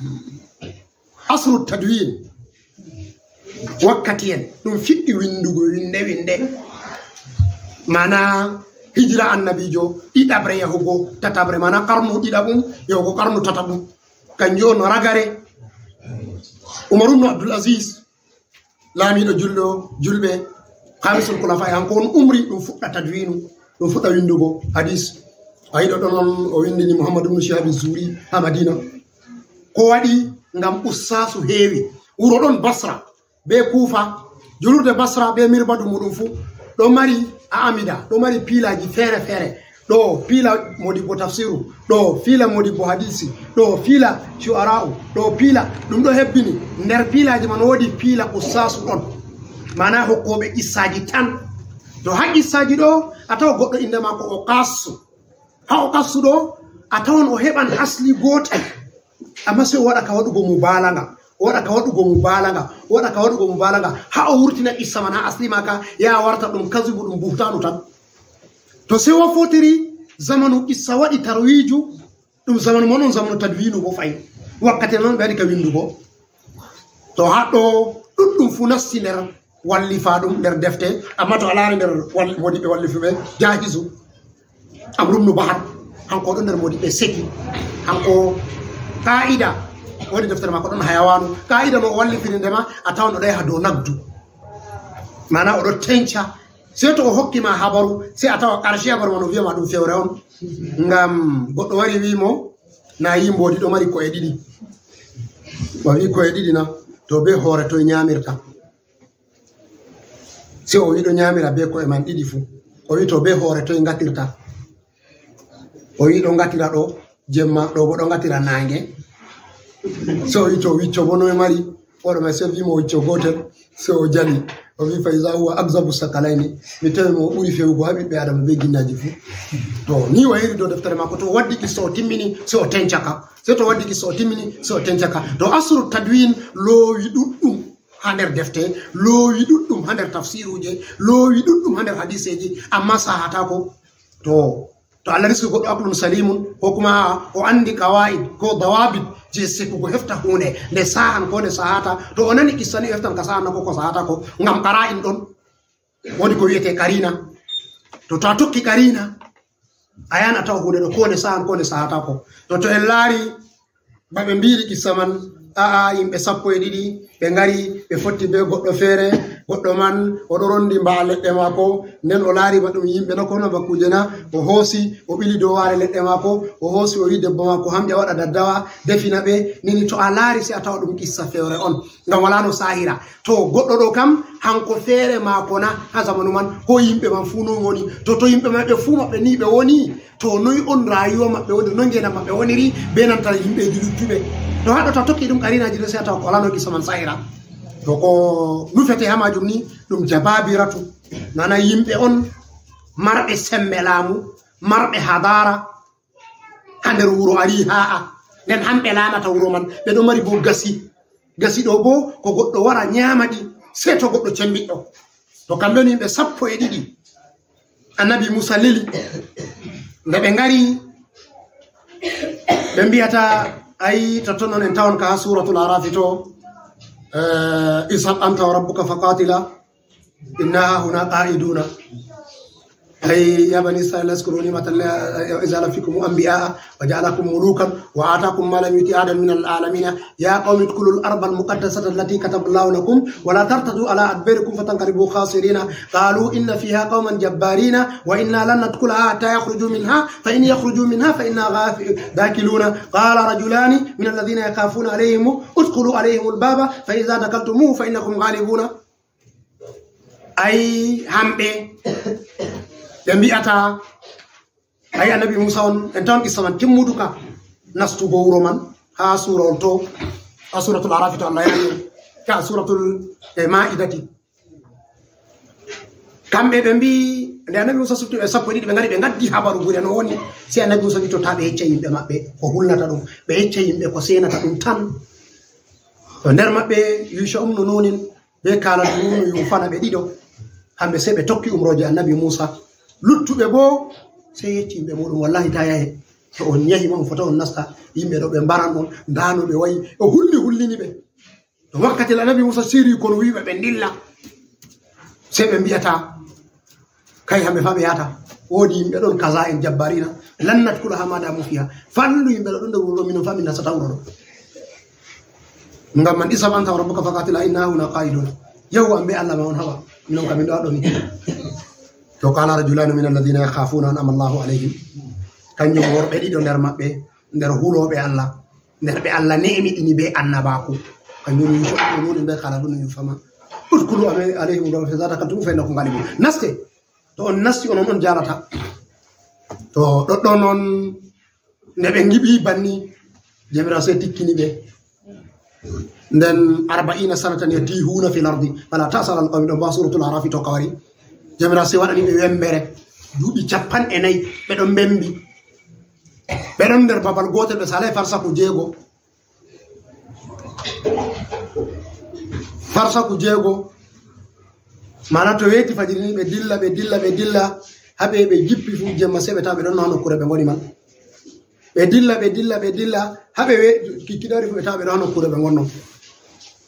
Asru tadwin, wakkati en, ɗum fiɗɗi windugo winde, winde. Maana hijira annabiijo ɗiɗaɓre yahugo tataɓre, maana qarnu ɗiɗaɓum yahugo qarnu tataɓum. Kanjum on ragare Umar ibn Abdul Aziz, laamiiɗo julɗo, julɓe, Khamisul Khulafa, hanko on umri ɗum fuɗɗa tadwinu, ɗum fuɗɗa windugo hadis. A yiɗo ɗon on o windini Muhammad ibn Shihab Zuhri ha Madina. Ko waɗi? Ngam ustaasu heewi. Wuro ɗon Basra be Kufa, julurde Basra be mirbadu muɗum fu ɗo mari a'amida, ɗo mari piilaaji feere-feere. Ɗo piila modibbo tafsiru, ɗo piila modibbo hadisi, ɗo piila shu'ara'u, ɗo piila, ɗum ɗo hebbini. Nder piilaaji man woodi piila ustaasu ɗon, maana hokkooɓe qissaaji tan. To ha qissaaji ɗo, a tawa goɗɗo innde maako o Qassu. Ha o Qassu ɗo, a tawan o heɓan asli gootel. Amma sey o waɗa ka waɗugo mubaalaga, o waɗa ka waɗugo mubaalaga, o waɗa ka waɗugo mubaalaga, haa o wurtina qissa man haa asli maaka, yaa warta ɗum kazibu, ɗum buhtaanu tan. To sey o fotiri zamanu qissa waɗi tarwiiju, ɗum zamanu mon on, zamanu tadwiinu bo fahin. Wakkati non ɓe waɗi ka winndugo. To haa ɗo ɗuɗɗum fu nasti nder wallifa ɗum nder defte, amma to a laari nder wal-, moodiɓɓe wallifuɓe, Jaahizu, Amru ibnu Bahar, hanko ɗon nder moodiɓɓe seki. Hanko qaa'ida, woni deftere maako ɗon Hayawaanu. Qaa'ida no o wallifiri nde ma, a tawan o ɗo yaha dow nagdu. Maana o ɗo tenca. Sey to o hokki ma habaru, sey a tawa ƙarshe habaru man o wi'a ma ɗum fewre on. Ngam goɗɗo wari wi'i mo, na yi mboodi ɗo mari ko'e ɗiɗi. O wi'i ko'e ɗiɗi na, to be hoore toy nyaamirta? Sey o wi'i ɗo nyaamira be ko'e man ɗiɗi fu. O wi'i to be hoore toy ngatirta? O wi'i ɗo ngatira ɗo jemma, ɗo bo ɗo ngatira naange. Sey o wi'i to wicco bo noy mari? Hoore man sey wi'i mo wicco gootel. Sey o jali. O wi'i fa iza huwa akzabu sakalayni. Mi tawi mo o ɓuri fewugo haa ɓiɓɓe Adama be ginnaaji fu. To ni o yahiri dow deftere maako, to o waddi qissa o timmini, sey o tenca ka. Sey to o waddi qissa o timmini, sey o tenca ka. To asru tadwin loowi ɗuɗɗum haa nder defte, loowi ɗuɗɗum haa nder tafsiruuje, loowi ɗuɗɗum haa nder hadiseeji, amma sahataako. To, to Allah riski goɗɗo aqlun salimun, ko kuma o anndi qawaid ko dawabit je sekugo hefta huunde, nde sahan ko nde sahata, to o nani qissa ni, o heftan ka sahan na ko ko sahata ko, ngam qara'in ɗon. Woni ko wi'ete qarina. To, to a tokki qarina, a yahan a tawa huunde ɗo ko nde sahan ko nde sahata ko. To, to en laari ba ɓe mbiiri qissa man, a'a, yimɓe sappo e ɗiɗi, ɓe ngari, ɓe fotti be goɗɗo feere, goɗɗo man, o ɗo rondi mba'a leɗɗe maako, nden o laari ba ɗum yimɓe na ko na ba kuuje na, o hoosi, o ɓili dow waare leɗɗe maako, o hoosi, o wi'i debbo maako, hamƴa waɗa daddawa, defina ɓe, nini to a laari sey a tawa ɗum qissa fewre on, ngam walaa no sahira. To goɗɗo ɗo kam, hanko feere maako na, haa zamanu man, ko yimɓe man fuu non woni. To, to yimɓe maɓɓe fuu maɓɓe ni ɓe woni, to noy on rayuwa maɓɓe woni, noy ngeendam maɓɓe woniri, be nanta yimɓeeji luttuɓe. To haa ɗo to a tokki ɗum qarinaaji ɗo, sey a tawa ko walaa no qissa man sahira. To ko nufete haa maajum ni, ɗum jababiratu. Maana yimɓe on marɓe sembe laamu, marɓe hadara, haa nder wuro Ariha'a. Nden hamɓe laamata wuro man, ɓe ɗo mari bo gasi. Gasi ɗo bo, ko goɗɗo wara nyaama ɗi, sey to goɗɗo cembiɗɗo. To kamɓe woni yimɓe sappo e ɗiɗi. Annabi Muusa leli. Nde ɓe ngari, ɓe mbi'ata, ay, totton on en tawon ka haa Suuratul Arafi to, eh, "Izhab anta wa rabbuka faqatila, inna hahuna qa'iduna." Ay, ya bani Israila, uzkuru ni'matallahi iz ja'ala fikum anbiya'a wa ja'alakum mulukan wa atakum ma lam yu'ti ahadan minal alamin. Ya qawmi udkhulul ardal muqaddasata allati kataballahu lakum wa la tartaddu ala adbarikum fatanqalibu khasirina. Qalu inna fiha qawman jabbarina wa inna lan nadkhulaha hatta yakhruju minha fa in yakhruju minha fa inna ghafi-, dakiluna. Qala rajulani min alladhina yakhafuna alayhim udkhulu alayhimul baba fa idha dakhaltumuhu fa innakum ghalibuna. Ay, hamɓe, ɓe mbi'ata, ay, Annabi Muusa on, en tawan qissa man timmuduka nastugo wuro man, haa suura on to, haa Suuratul Arafi to Allah yani, ka Suuratul, eh, Ma'idati. Kamɓe ɓe mbi, nde Annabi Muusa sutti ɓe sappo e ɗiɗi, ɓe ngari, ɓe ngaddi habaru gure no woni, sey Annabi Muusa wi to taa ɓe yecca yimɓe maɓɓe ko hulnata ɗum, ɓe yecca yimɓe ko seenata ɗum tan. To nder maɓɓe, Yusha ibnu Nunin, be Kaladu ibnu Yufana ɓe ɗiɗo, hamɓe sey ɓe tokki umrooje Annabi Muusa. Luttuɓe boo sey yecci yimɓe muuɗum, "Wallahi, taa yahe. To on yahi ma, on fota on nasta. Yimɓe ɗo ɓe mbaran on, ndaa no ɓe wa'i." O hulni, hulnini ɓe. To wakkati Annabi Muusa siri kono wi'i ɓe ɓe ndilla, sey ɓe mbi'ata, Kay, hamɓe fa ɓe yahata. Woodi yimɓe ɗon kaza en jabbarina. Lan nadkhulaha ma damu fiha. Fallu yimɓe ɗo ɗon nder wuro ɗo, minon fa min nastata wuro ɗo. Ngam man, izhab anta wa rabbuka faqatila inna hahuna qa'idun. Yahu an be Allah ma on, haba. Minon kam min ɗo haɗɗo ni. To qala rajulani min alladhina yakhafuna an'ama Allahu alayhim. Kanjum worɓe ɗiɗo nder maɓɓe, nder hulooɓe Allah. Nder ɓe Allah ne'imiɗini be annabaaku. Kanjum woni Yusuf ibn Nun be Kaladu ibn Yufama. Udkhulu alayhim baba fa idha dakhaltum fa innakum ghalibun. Naste. To on nasti, onon on jaalata. To ɗoɗɗon on, nde ɓe ngiɓi banni, Jawmiraawo sey tikkini ɓe. Nden, arba'ina sanatan yatihuna fil ardi, fala ta'sa alal qawmi, ɗon ba Suratul Arafi to kawari. Jawmiraawo sey waɗani ɓe wembere. Duuɓi cappanɗe nayi, ɓe ɗon mbembi. Ɓe ɗon nder babal gootel, ɓe saalay farsaku jeego. Farsaku jeego, maana to weeti fajiri ni, ɓe dilla, ɓe dilla, ɓe dilla, haa ɓe, ɓe jippi fuu jemma, sey ɓe tawa ɓe ɗon no haa nokkuure ɓe ngoni man. Ɓe dilla, ɓe dilla, ɓe dilla, haa ɓe we-, kikkiɗoore fuu ɓe tawa ɓe ɗon haa nokkuure ɓe ngonno.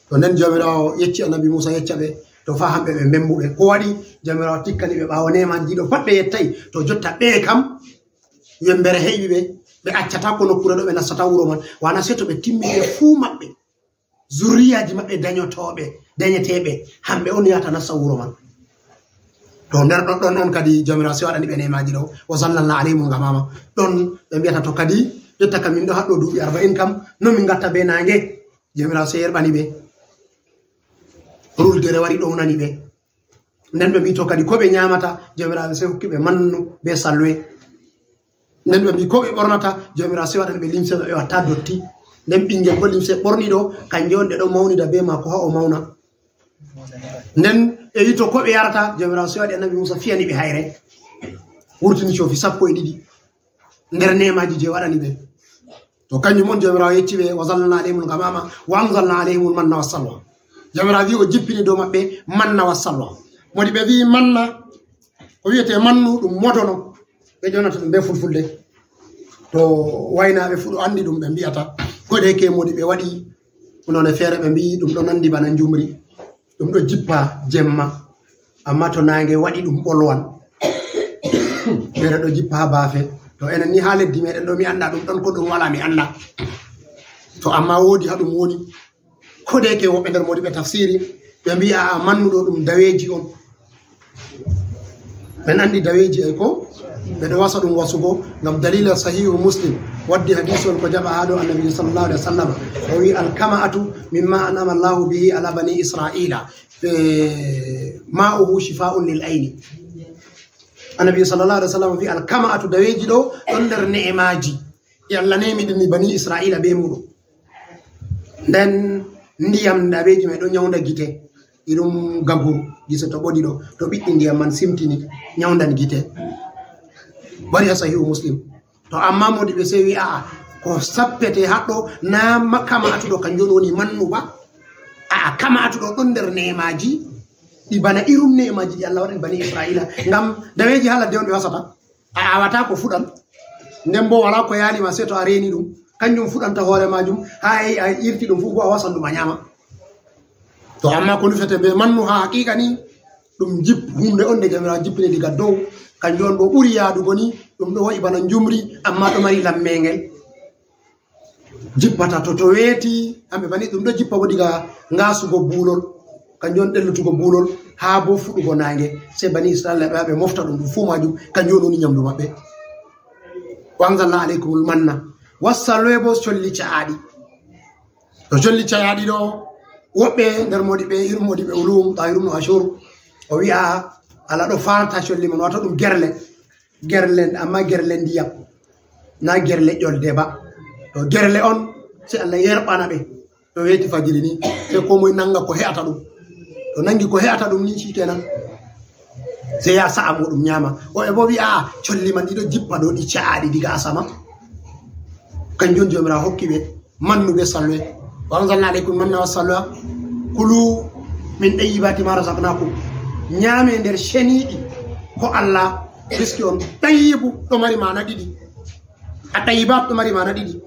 To nden Joomiraawo yecci Annabi Muusa yecca ɓe, to faa hamɓe ɓe mbembuɓe. Ko waɗi? Joomiraawo tikkani ɓe ɓaawo neema ndi ɗo pat ɓe yettay. To jotta ɓe kam, yembere heɓi ɓe, ɓe accataa ko nokkuure ɗo ɓe nastata wuro man. Wana sey to ɓe timmi ɓe fuu maɓɓe. Zurriyaaji maɓɓe dañotooɓe, dañeteeɓe, hamɓe on yahata nasta wuro man. To nder ɗon, ɗon on kadi Joomiraawo sey waɗani ɓe neemaaji ɗo, "Wa zallalna alayhimul gamaama." Ɗon ɓe mbiyata, "To kadi, jotta kam min ɗo haɗɗo duuɓi arba'in kam, no min ngatta bee naange?" Joomiraawo sey yerɓani ɓe. Ruldere wari ɗownani ɓe. Nden ɓe mbii, "To kadi ko ɓe nyaamata?" Joomiraawo sey hokki ɓe mannu bee salwe. Nden ɓe mbii, "Ko ɓe ɓornata?" Joomiraawo sey waɗani ɓe limse ɓe watta dotti. Nden ɓingel bo limse ɓorniɗo, kanje on ɗe ɗon mawnida bee maako haa o mawna. Nden ɓe wi, "To ko ɓe yarata?" Joomiraawo sey waɗi Annabi Muusa fiyani ɓe hayre. Wurtini coofi sappo e ɗiɗi. Nder neemaaji jey waɗani ɓe. To kanjum on Joomiraawo yecci ɓe, "Wa zallalna alayhimul gamaama, wa anzalna alayhimul manna wa salwa." Joomiraawo wi o jippini dow maɓɓe manna wa salwa. Modi ɓe wi manna, ko wiyetee mannu ɗum modono. Ɓe ƴonata ɗum bee fulfulde. To waynaaɓe fuu ɗo anndi ɗum ɓe mbi'ata. Ko de ke modi ɓe waɗi, hunoone feere ɓe mbi'i ɗum ɗo nanndi bana njumri. Ɗum ɗo jippa jemma, ammaa to naange waɗi ɗum ɓolwan. Feere ɗo jippa haa baafe. To enen ni haa leddi meɗen ɗo mi annda ɗum ɗon ko ɗum wala mi annda. To ammaa woodi haa ɗum woni. Ko de ke woɓɓe nder modi ɓe tafsiri, ɓe mbi'a mannu ɗo ɗum daweeji on. Men anndi daweeji ay ko ɓe ɗo wasa ɗum wasugo ngam dalila Sahihu Muslim. Waddi hadiisu on ko jaɓa haa ɗo Annabi sallallahu alaihi wasallam o wi, "Alkama'atu mimma an'ama Allahu bihi ala bani Isra'ila, eh, ma'uhu shifa'un lil ayni." Annabi sallallahu alaihi wasallam wi, "Alkama'atu, daweeji ɗo ɗon nder ne'emaaji ɗi Allah neemi ɗum bani Isra'ila bee muɗum." Nden ndiyam daweeji may ɗon nyawnda gite, irum gaguru, gise to ɓoli ɗo, to ɓiɗɗi ndiyam man simtini, nyawndan gite. Wari haa Sahihu Muslim. To ammaa modi ɓe sey wi, "A'a, ko sappete haɗɗo, na ma-, kama'atu ɗo kanjum woni mannu ba. A'a, kama'atu ɗo ɗon nder neemaaji, ɗi bana irum neemaaji ɗi Allah waɗani bani Isra'ila." Ngam daweeji haa ladde on ɓe wasata. A awata ko fuɗan. Nden bo wala ko yaali ma sey to a reeni ɗum. Kanjum fuɗanta hoore maajum, haa a, a irti ɗum fuu bo a wasan ɗum a nyaama. To amma ko nufete be mannu haa haqiiqa ni, ɗum jip-, hunde on nde Jawmiraawo jippini diga dow. Kanjum on bo ɓuri yaadugo ni, ɗum ɗo wa'i bana njumri, amma ɗo mari lammeengel. Jippata to, to weeti, hamɓe bani ɗum ɗo jippa bo diga ngaasugo buulol, kanjum on ɗellutugo buulol, haa bo fuɗugo naange. Sey bani Isra'iila ɓe, ɓe mofta ɗum, ɗum fuu maajum, kanjum on woni nyamdu maɓɓe. "Wa anzalna alaykumul manna wassalwa" bo colli ca'aaɗi. To colli ca'aaɗi ɗo, woɓɓe nder moodiɓɓe, irin moodiɓɓe ulum, Tahir ibn Ashur, o wi'a, Allah ɗo farta colli man, wato ɗum gerle. Gerle, amma gerle ndiyam, na gerle ƴolde ba. To gerle on, sey Allah yerɓana ɓe. To weeti fajiri ni, sey koo moy nanga ko he'ata ɗum. To nangi ko he'ata ɗum ni, shikenan. Sey ya sa'a mo ɗum nyaama. Woɓɓe bo wi'a, "A'a, colli man ɗi ɗo jippa ɗo, ɗi ca'aaɗi diga asama." Kanjum on Jawmiraawo hokki ɓe mannu be salwa. "Wa anzalna alaykum manna wa salwa. Kulu min tayyibati ma razaqnakum." Nyaame nder ceniiɗi ko Allah riski on. Tayyibu ɗo mari maana ɗiɗi. A tayyibat ɗo mari maana ɗiɗi.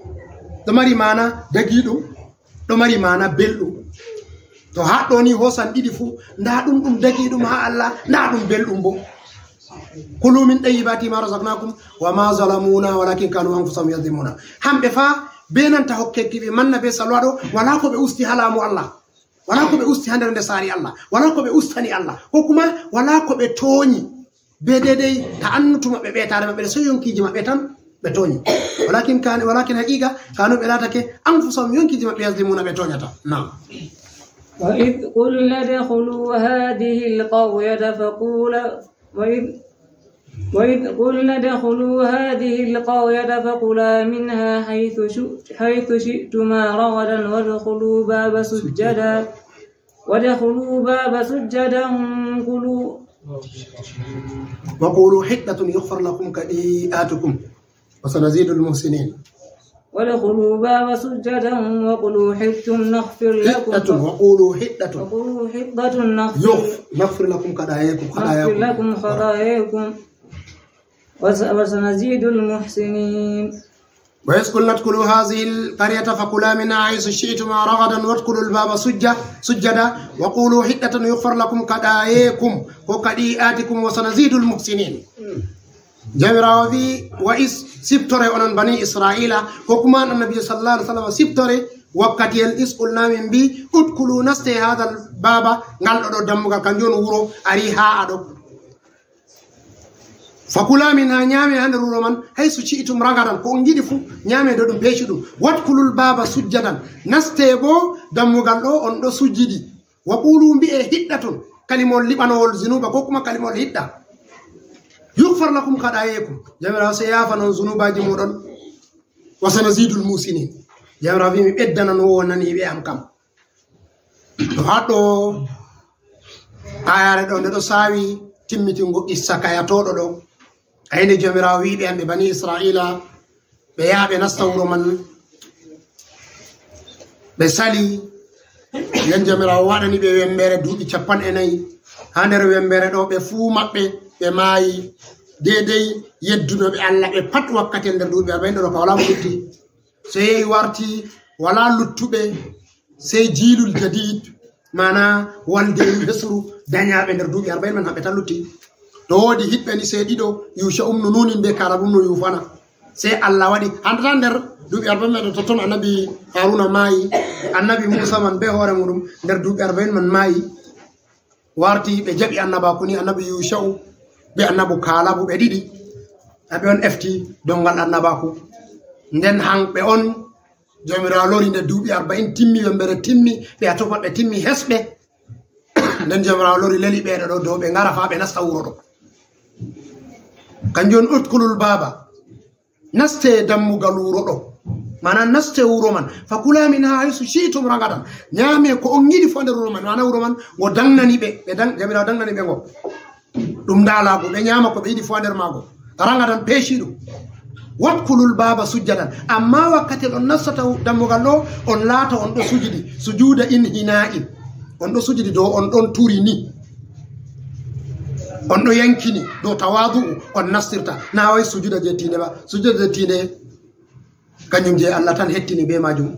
Ɗo mari maana dagiiɗum, ɗo mari maana belɗum. To haa ɗo ni hoosan ɗiɗi fuu, ndaa ɗum, ɗum dagiiɗum haa Allah, ndaa ɗum belɗum bo. "Kulu min tayyibati ma razaqnakum wa ma zalamuna walakin kanu anfusahum yazlimuna." Hamɓe fa, be nanta hokkeki ɓe manna be salwa ɗo, walaa ko ɓe usti haa laamu Allah. Walaa ko ɓe usti haa nder nde saari Allah. Walaa ko ɓe ustani Allah. Ko kuma walaa ko ɓe tooñi. Be deydey ta'annutu maɓɓe, ɓeetaare maɓɓe, sey yonkiiji maɓɓe tan ɓe tooñi. Walakin kan-, walakin haqiiqa kanu ɓe laatake anfusahum, yonkiiji maɓɓe yazlimuna ɓe tooñata. Naam. وإذ قلنا ادخلوا هذه القرية فقولا، وإذ، وإذ قلنا ادخلوا هذه القرية فكلا منها حيث شئ-، حيث شئتما رغدا وادخلوا باب سجدا، وادخلوا باب سجدا قلوا، وقولوا حطة يغفر لكم خطيئاتكم وسنزيد المحسنين. وادخلوا الباب سجدا وقولوا حطة نغفر لكم Hiɗɗatun, wa qulu hiɗɗatun. وقولوا حطة نغفر Yuf, naghfir lakum kaɗayeekum, نغفر kaɗayeekum. لكم خطاياكم وس- وسنزيد المحسنين. وإذ قلنا ادخلوا هذه القرية فكلا منها حيث شئتما رغدا وادخلوا الباب سجة- سجدا وقولوا حطة يغفر لكم خطاياكم وخطيئاتكم وسنزيد المحسنين. Jawmiraawo wi, wa is, siftore onon bani Isra'iila, ko kuma annabi sallallahu alaihi wasallam siftore wakkati en is qulna min mbi, udkhulu, naste hadal baba, ngal ɗo ɗo dammugal, kanjum on wuro ari ha aɗo. Fakula minha, ñaame ha nder wuro man, haysu shi'tum ragadan, ko on ngiɗi fu, ñaame dow ɗum, peeshi ɗum. Wadkhulul baba sujjadan, naste bo dammugal ɗo on ɗo sujjidi. Wa qulu, mbi'e hiɗɗatun, kalimol liɓanowol zunuba ko kuma kalimol hiɗɗa. Yughfar lakum khatayakum, Jawmiraawo sey yaafanon zunubaji moɗon. Wa sanazidul musinin, Jawmiraawo wi mi ɓeddanan wonaniɓe am kam. To haɗo ayare ɗo nde ɗo sawi timmitingo qissa kayatoɗo ɗo. Ayne Jawmiraawo wi ɓe, hamɓe bani Isra'iila, ɓe yaha ɓe nasta wuro man. Ɓe sali, nden Jawmiraawo waɗani ɓe wembere duuɓi capanɗe nayi. Ha nder wembere ɗo ɓe fuu maɓɓe ɓe maayi. Deydey yeddunoɓe Allah ɓe pat wakkati nder duuɓi arba'in ɗo ka wala mo lutti. Sey warti wala luttuɓe, sey jiilul jadid, mana walde hesru dañaɓe nder duuɓi arba'in man, haɓe tan lutti. To woodi hiɓɓe ni sey ɗiɗo, Yusha ibn Nunin be Kalab ibn Yufana. Sey Allah waɗi, handata nder duuɓi arba'in man totton annabi Haruna maayi, annabi Musa man be hoore muɗum nder duuɓi arba'in man maayi. Warti ɓe jaɓi annabaku ni, annabi Yusha'u be annabu Kalabu, ɓe ɗiɗi. Aɓe on efti dongal annabaku. Nden hanɓe on Jawmiraawo lori nde duuɓi arba'in timmi, wembere timmi, ɓe a tofa ɓe timmi hesɓe. Nden Jawmiraawo lori leli ɓeɗo ɗo dow ɓe ngara fa ɓe nasta wuro ɗo. Kanjum on udkhulul baba. Naste dammugal wuro ɗo. Mana naste wuro man. Fakula minha haysu shi'tum ragadan. Ñaame ko on yiɗi fo nder wuro man. Mana wuro man ngo dangnani ɓe. Ɓe dang-, Jawmiraawo dangnani ɓe ngo. Ɗum ndalagu. Ɓe ñaama ko ɓe yiɗi fo nder maago. Ragadan peeshi ɗum. Wadkhulul baba sujjadan. Amma wakkati on nastata dammugal ɗo, on laata on ɗo sujidi. Sujuda inhina'in. On ɗo sujidi dow on ɗon turi ni. On ɗo yankini dow tawadu'u on nastirta. Na way sujuda je tiinde ba. Sujuda je tiinde kanjum je Allah tan hettini be majum.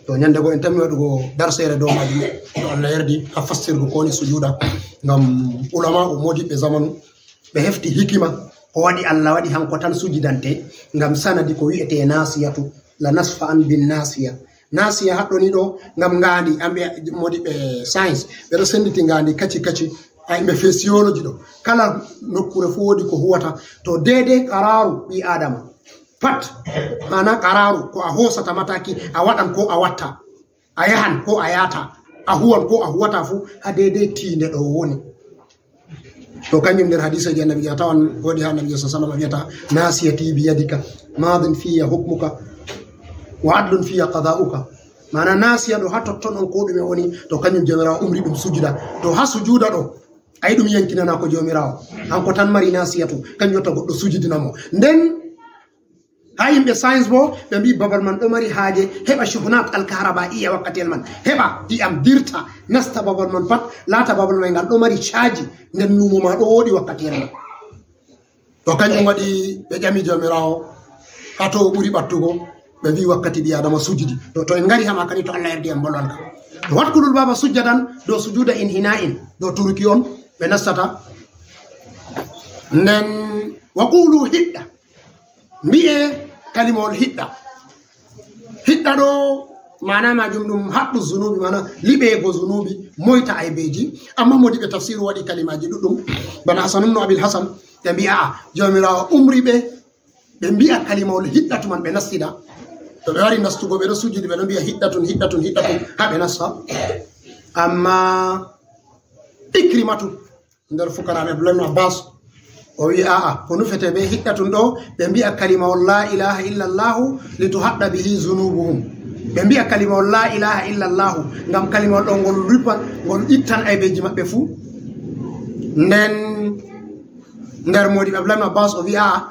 To ñande go en tammi waɗugo darseere dow majum. To Allah yardi ha fassirgo ko woni sujuda. Ngam ulama o modiɓɓe zamanu ɓe hefti hikima ko waɗi Allah waɗi hanko tan sujidante, ngam sanadi ko wi'ete nasiyatu, la nasfa an bin nasiya. Nasiya haɗɗo ni ɗo ngam ngaandi, amɓe modiɓɓe science ɓe ɗo senditi ngaandi kaci kaci. Ay ɓe physiology ɗo, kala nokkure fu woodi ko huwata. To deydey qararu ɓi adama pat, mana qararu ko a hosata mataki, a waɗan ko a watta, a yahan ko a yata, a huwan ko a huwata fu ha deydey tiinde ɗo woni. To kanjum nder hadiseji annabi a tawan woodi ha annabi sallallahu alaihi wasallam wiyata, nasiyati bi yadika, madin fiya hukmuka, wa adlun fiya qada'uka. Mana nasiya ɗo ha totton on ko ɗume woni. To kanjum Jawmiraawo umri ɗum sujuda. To ha sujuda ɗo ayi ɗum yankinana ko Jawmiraawo. Hanko tan mari nasiyatu, kanjum watta goɗɗo sujidina mo. Nden ha yimɓe science bo ɓe mbi babal man ɗo mari haaje heɓa shuhunat alkaharaba iya wakkatiyel man, heɓa iyam dirta nasta babal man pat, laata babal man ngal ɗo mari caaji, nden numo ma ɗo woɗi wakkatiyel man. To kanjum waɗi ɓe ƴami Jawmiraawo ha to o ɓuri ɓattugo, ɓe mbi wakkati ɓi adama sujidi. To, to en ngari ha makani, to Allah yardi en bolwan ka. To wadkhulul baba sujjadan, dow sujuda inhina'in, dow turuki on ɓe nastata. Nden wa qulu hiɗɗa. Mbi'e kalimawol hiɗɗa. Hiɗɗa ɗo mana majum ɗum haqqu zunubi, mana liɓego zunubi, moyta aybeji. Amma modiɓɓe tafsiru waɗi kalimaji ɗuɗɗum. Bana Hasan ibn Abil Hasan, ɓe mbi'a, a'a, Jawmiraawo umri ɓe, ɓe mbi'a kalimawol hiɗɗa tuman ɓe nastida. To ɓe wari nastugo, ɓe ɗo sujudi, ɓe ɗo mbi'a hiɗɗatun, hiɗɗatun, hiɗɗatun, ha ɓe nasta. Amma Ikrimatu, nder fukaraaɓe Abdullahi ibn Abbas, o wi, a'a, ko nufete be hiɗɗatun ɗo, ɓe mbi'a kalimawol la ilaha illa Allahu li tuhaɗɗa bihi zunubuhum. Ɓe mbi'a kalimawol la ilaha illa Allahu ngam kalimawol ɗo ngol rufa, ngol ittan aybeji maɓɓe fuu. Nden nder modiɓɓe Abdullahi ibn Abbas o wi, a'a,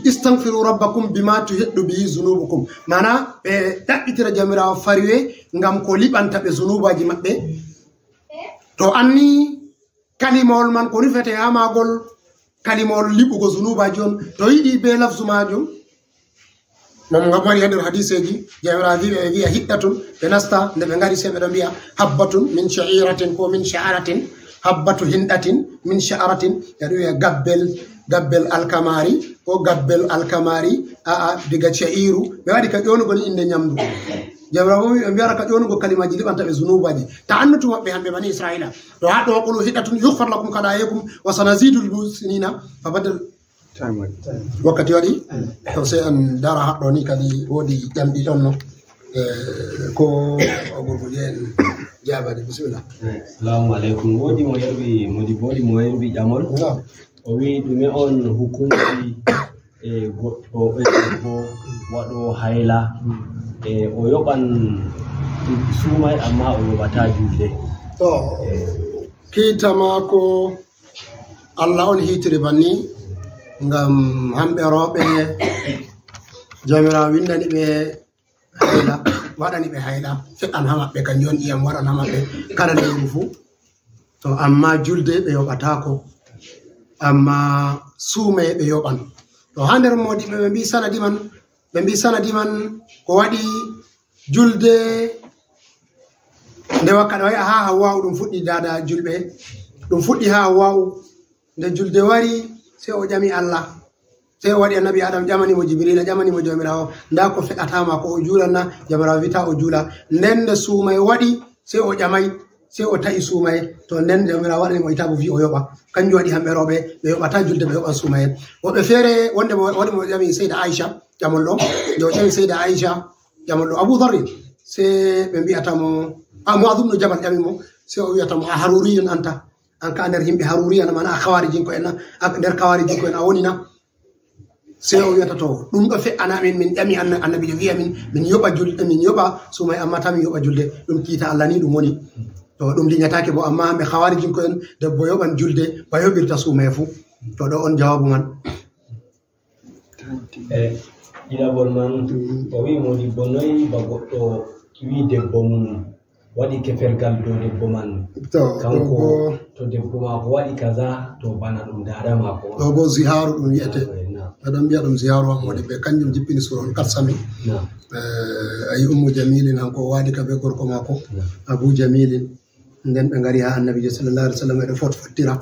"Istagfiru rabbakum bima tuhiddu bihi zunubukum." Mana ɓe ɗaɓɓitira Jawmiraawo fariwe ngam ko liɓanta ɓe zunuubaaji maɓɓe. To anni kalimawol man ko nufete haa maagol, kalimawol liɓugo zunuubaaji on. To yiɗi be lafzu maajum, non ngam wari haa nder hadiseeji, Jawmiraawo wi'i ɓe wi'a hiɗɗatun, ɓe nasta, nde ɓe ngari sey ɓe ɗon mbi'a habbatun min sha'iratin ko min sha'aratin, habbatu hinɗatin min sha'aratin, ɓe ɗon wi'a gabbel, gabbel alkamaari ko gabbel alkamaari, a'a, diga sha'iru, ɓe waɗi ka ƴoonugol innde nyamdu. Jawmiraawo wi'i ɓe mbi'ara ka ƴoonugo kalimaaji liɓanta ɓe zunuubaaji. Ta'annutu maɓɓe hamɓe bani Isra'iila. To haa ɗo qulu hiɗɗatun yughfar lakum khatayakum wa sanazidul muhsinin. Fa badal Time waɗi. Wakkati waɗi? To sey en ndara haɗɗo ni kadi woodi jamɗi ɗon no. Eh, ko o gurguje en jaabade, bisimilla. Assalamu alaikum. Woodi mo yerwi, modi woodi mo yerwi ƴamol. Naam. O wi ɗume on hukunci, eh, goɗɗo, eh, debbo waɗo hayla, eh, o yoɓan suumay amma o yoɓata julde. To, kiita maako Allah on hiitiri banni, ngam hamɓe rooɓe, Jawmiraawo windani ɓe hayla, waɗani ɓe hayla, fe'an haa maɓɓe, kanjum on ƴiyam waran haa maɓɓe kala lewru fuu. To, amma julde ɓe yoɓataako, amma suumaye ɓe yoɓan. To, haa nder moodiɓɓe ɓe mbi'i sanadi man, ɓe mbi'i sanadi man ko waɗi julde nde wakkati o yaha haa Hawwa'u, ɗum fuɗɗi daada julɓe, ɗum fuɗɗi haa Hawwa'u. Nde julde wari, sey o ƴami Allah, sey o waɗi annabi Adam, ƴamani mo Jibrila, ƴamani mo Jawmiraawo, ndaa ko fe'ata maako, o juulan na? Jawmiraawo wi'ata o juula. Nden nde suumaye waɗi, sey o ƴamay, sey o ta'i suumaye. To, nden Jawmiraawo waɗani mo itaabu, wi'i o yoɓa. Kanjum waɗi hamɓe rooɓe, ɓe yoɓata julde, ɓe yoɓan suumaye. Woɓɓe feere, wonde mo, wonde mo ƴami Seyda Aisha, ƴamol ɗo, nde o ƴami Seyda Aisha, ƴamol ɗo Abu Dharrin, sey ɓe mbi'ata mo, a, Mu'adh ibn Jabal ƴami mo, sey o wi'ata mo, "A haruriyun anta? An ka nder yimɓe haruriya na, mana a kawarijinko en na? A nder kawarijinko en a woni na?" Sey o wi'ata, "To, ɗum ɗo fe'ana min, min ƴami anna-, annabiijo wi'a min, min yoɓa jul-, min yoɓa suumaye, amma taa min yoɓa julde. Ɗum kiita Allah ni ɗum woni. To, ɗum linyataake bo, amma hamɓe kawarijinko en, debbo yoɓan julde, ba yoɓirta suumaye fuu." To, ɗo on jawaabu man. E ɗiɗaɓol man, o wi'i modibbo noy ba goɗɗo wi'i debbo mum waɗi kefergal dow debbo man. To, kanko, ɗo bo to debbo maako waɗi kaza, to bana ɗum daada maako on. Ɗo bo zihaaru ɗum wi'ete. Naam, naam. Ɓe ɗon mbi'a ɗum zihaaru haa modibbo. Kanjum jippini suura on katsami. Naam. Eh, a yi Ummu Jamilin, hanko o waali ka be gorko maako, naam, Abu Jamilin. Nden ɓe ngari haa Annabiijo sallallahu alaihi wasallam, ɓe ɗo fot-, fottira.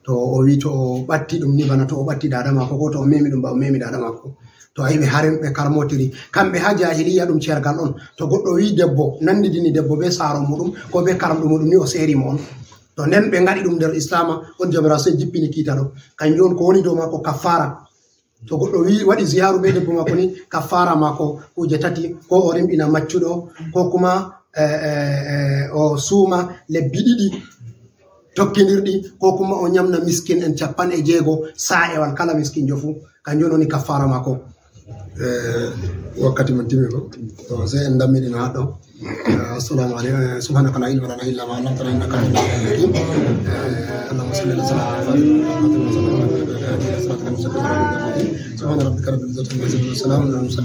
To o wi to o ɓatti ɗum ni bana to o ɓatti daada maako, ko to o memi ɗum ba o memi daada maako. To a yi ɓe harim ɓe karmotiri. Kamɓe haa jahiliya ɗum cergal on. To goɗɗo wi debbo, nandidini debbo be saaro muɗum, ko be karamɗo muɗum ni o seeri mo on. To nden ɓe ngaɗi ɗum nder Islaama, on Jawmiraawo sey jippini kiita ɗo. Kanjum on ko woni dow maako kaffara. To goɗɗo wi-, waɗi ziyaaru be debbo maako ni, kaffara maako kuje tati, ko o rimɗina maccuɗo, ko kuma, eh, eh, eh, o suuma lebbi ɗiɗi tokkindirɗi, ko kuma o nyamna miskin en cappanɗe jeego sa'ewal kala miskinjo fuu. Kanjum woni kaffara maako. Eh, wakkati man timmi ko. To, sey en dammiɗino haa ɗo. Eh, assalamu alaikum. Eh, subhanaka la ilma lana illa ma allamtana innaka antal alimul hakim. Eh, Allahumma salli ala sayyidina Muhammadin wa ala alihi wa sahbihi wa sallam. Subhana rabbika rabbil izzati amma yasifun. Salamun ala al mursalin.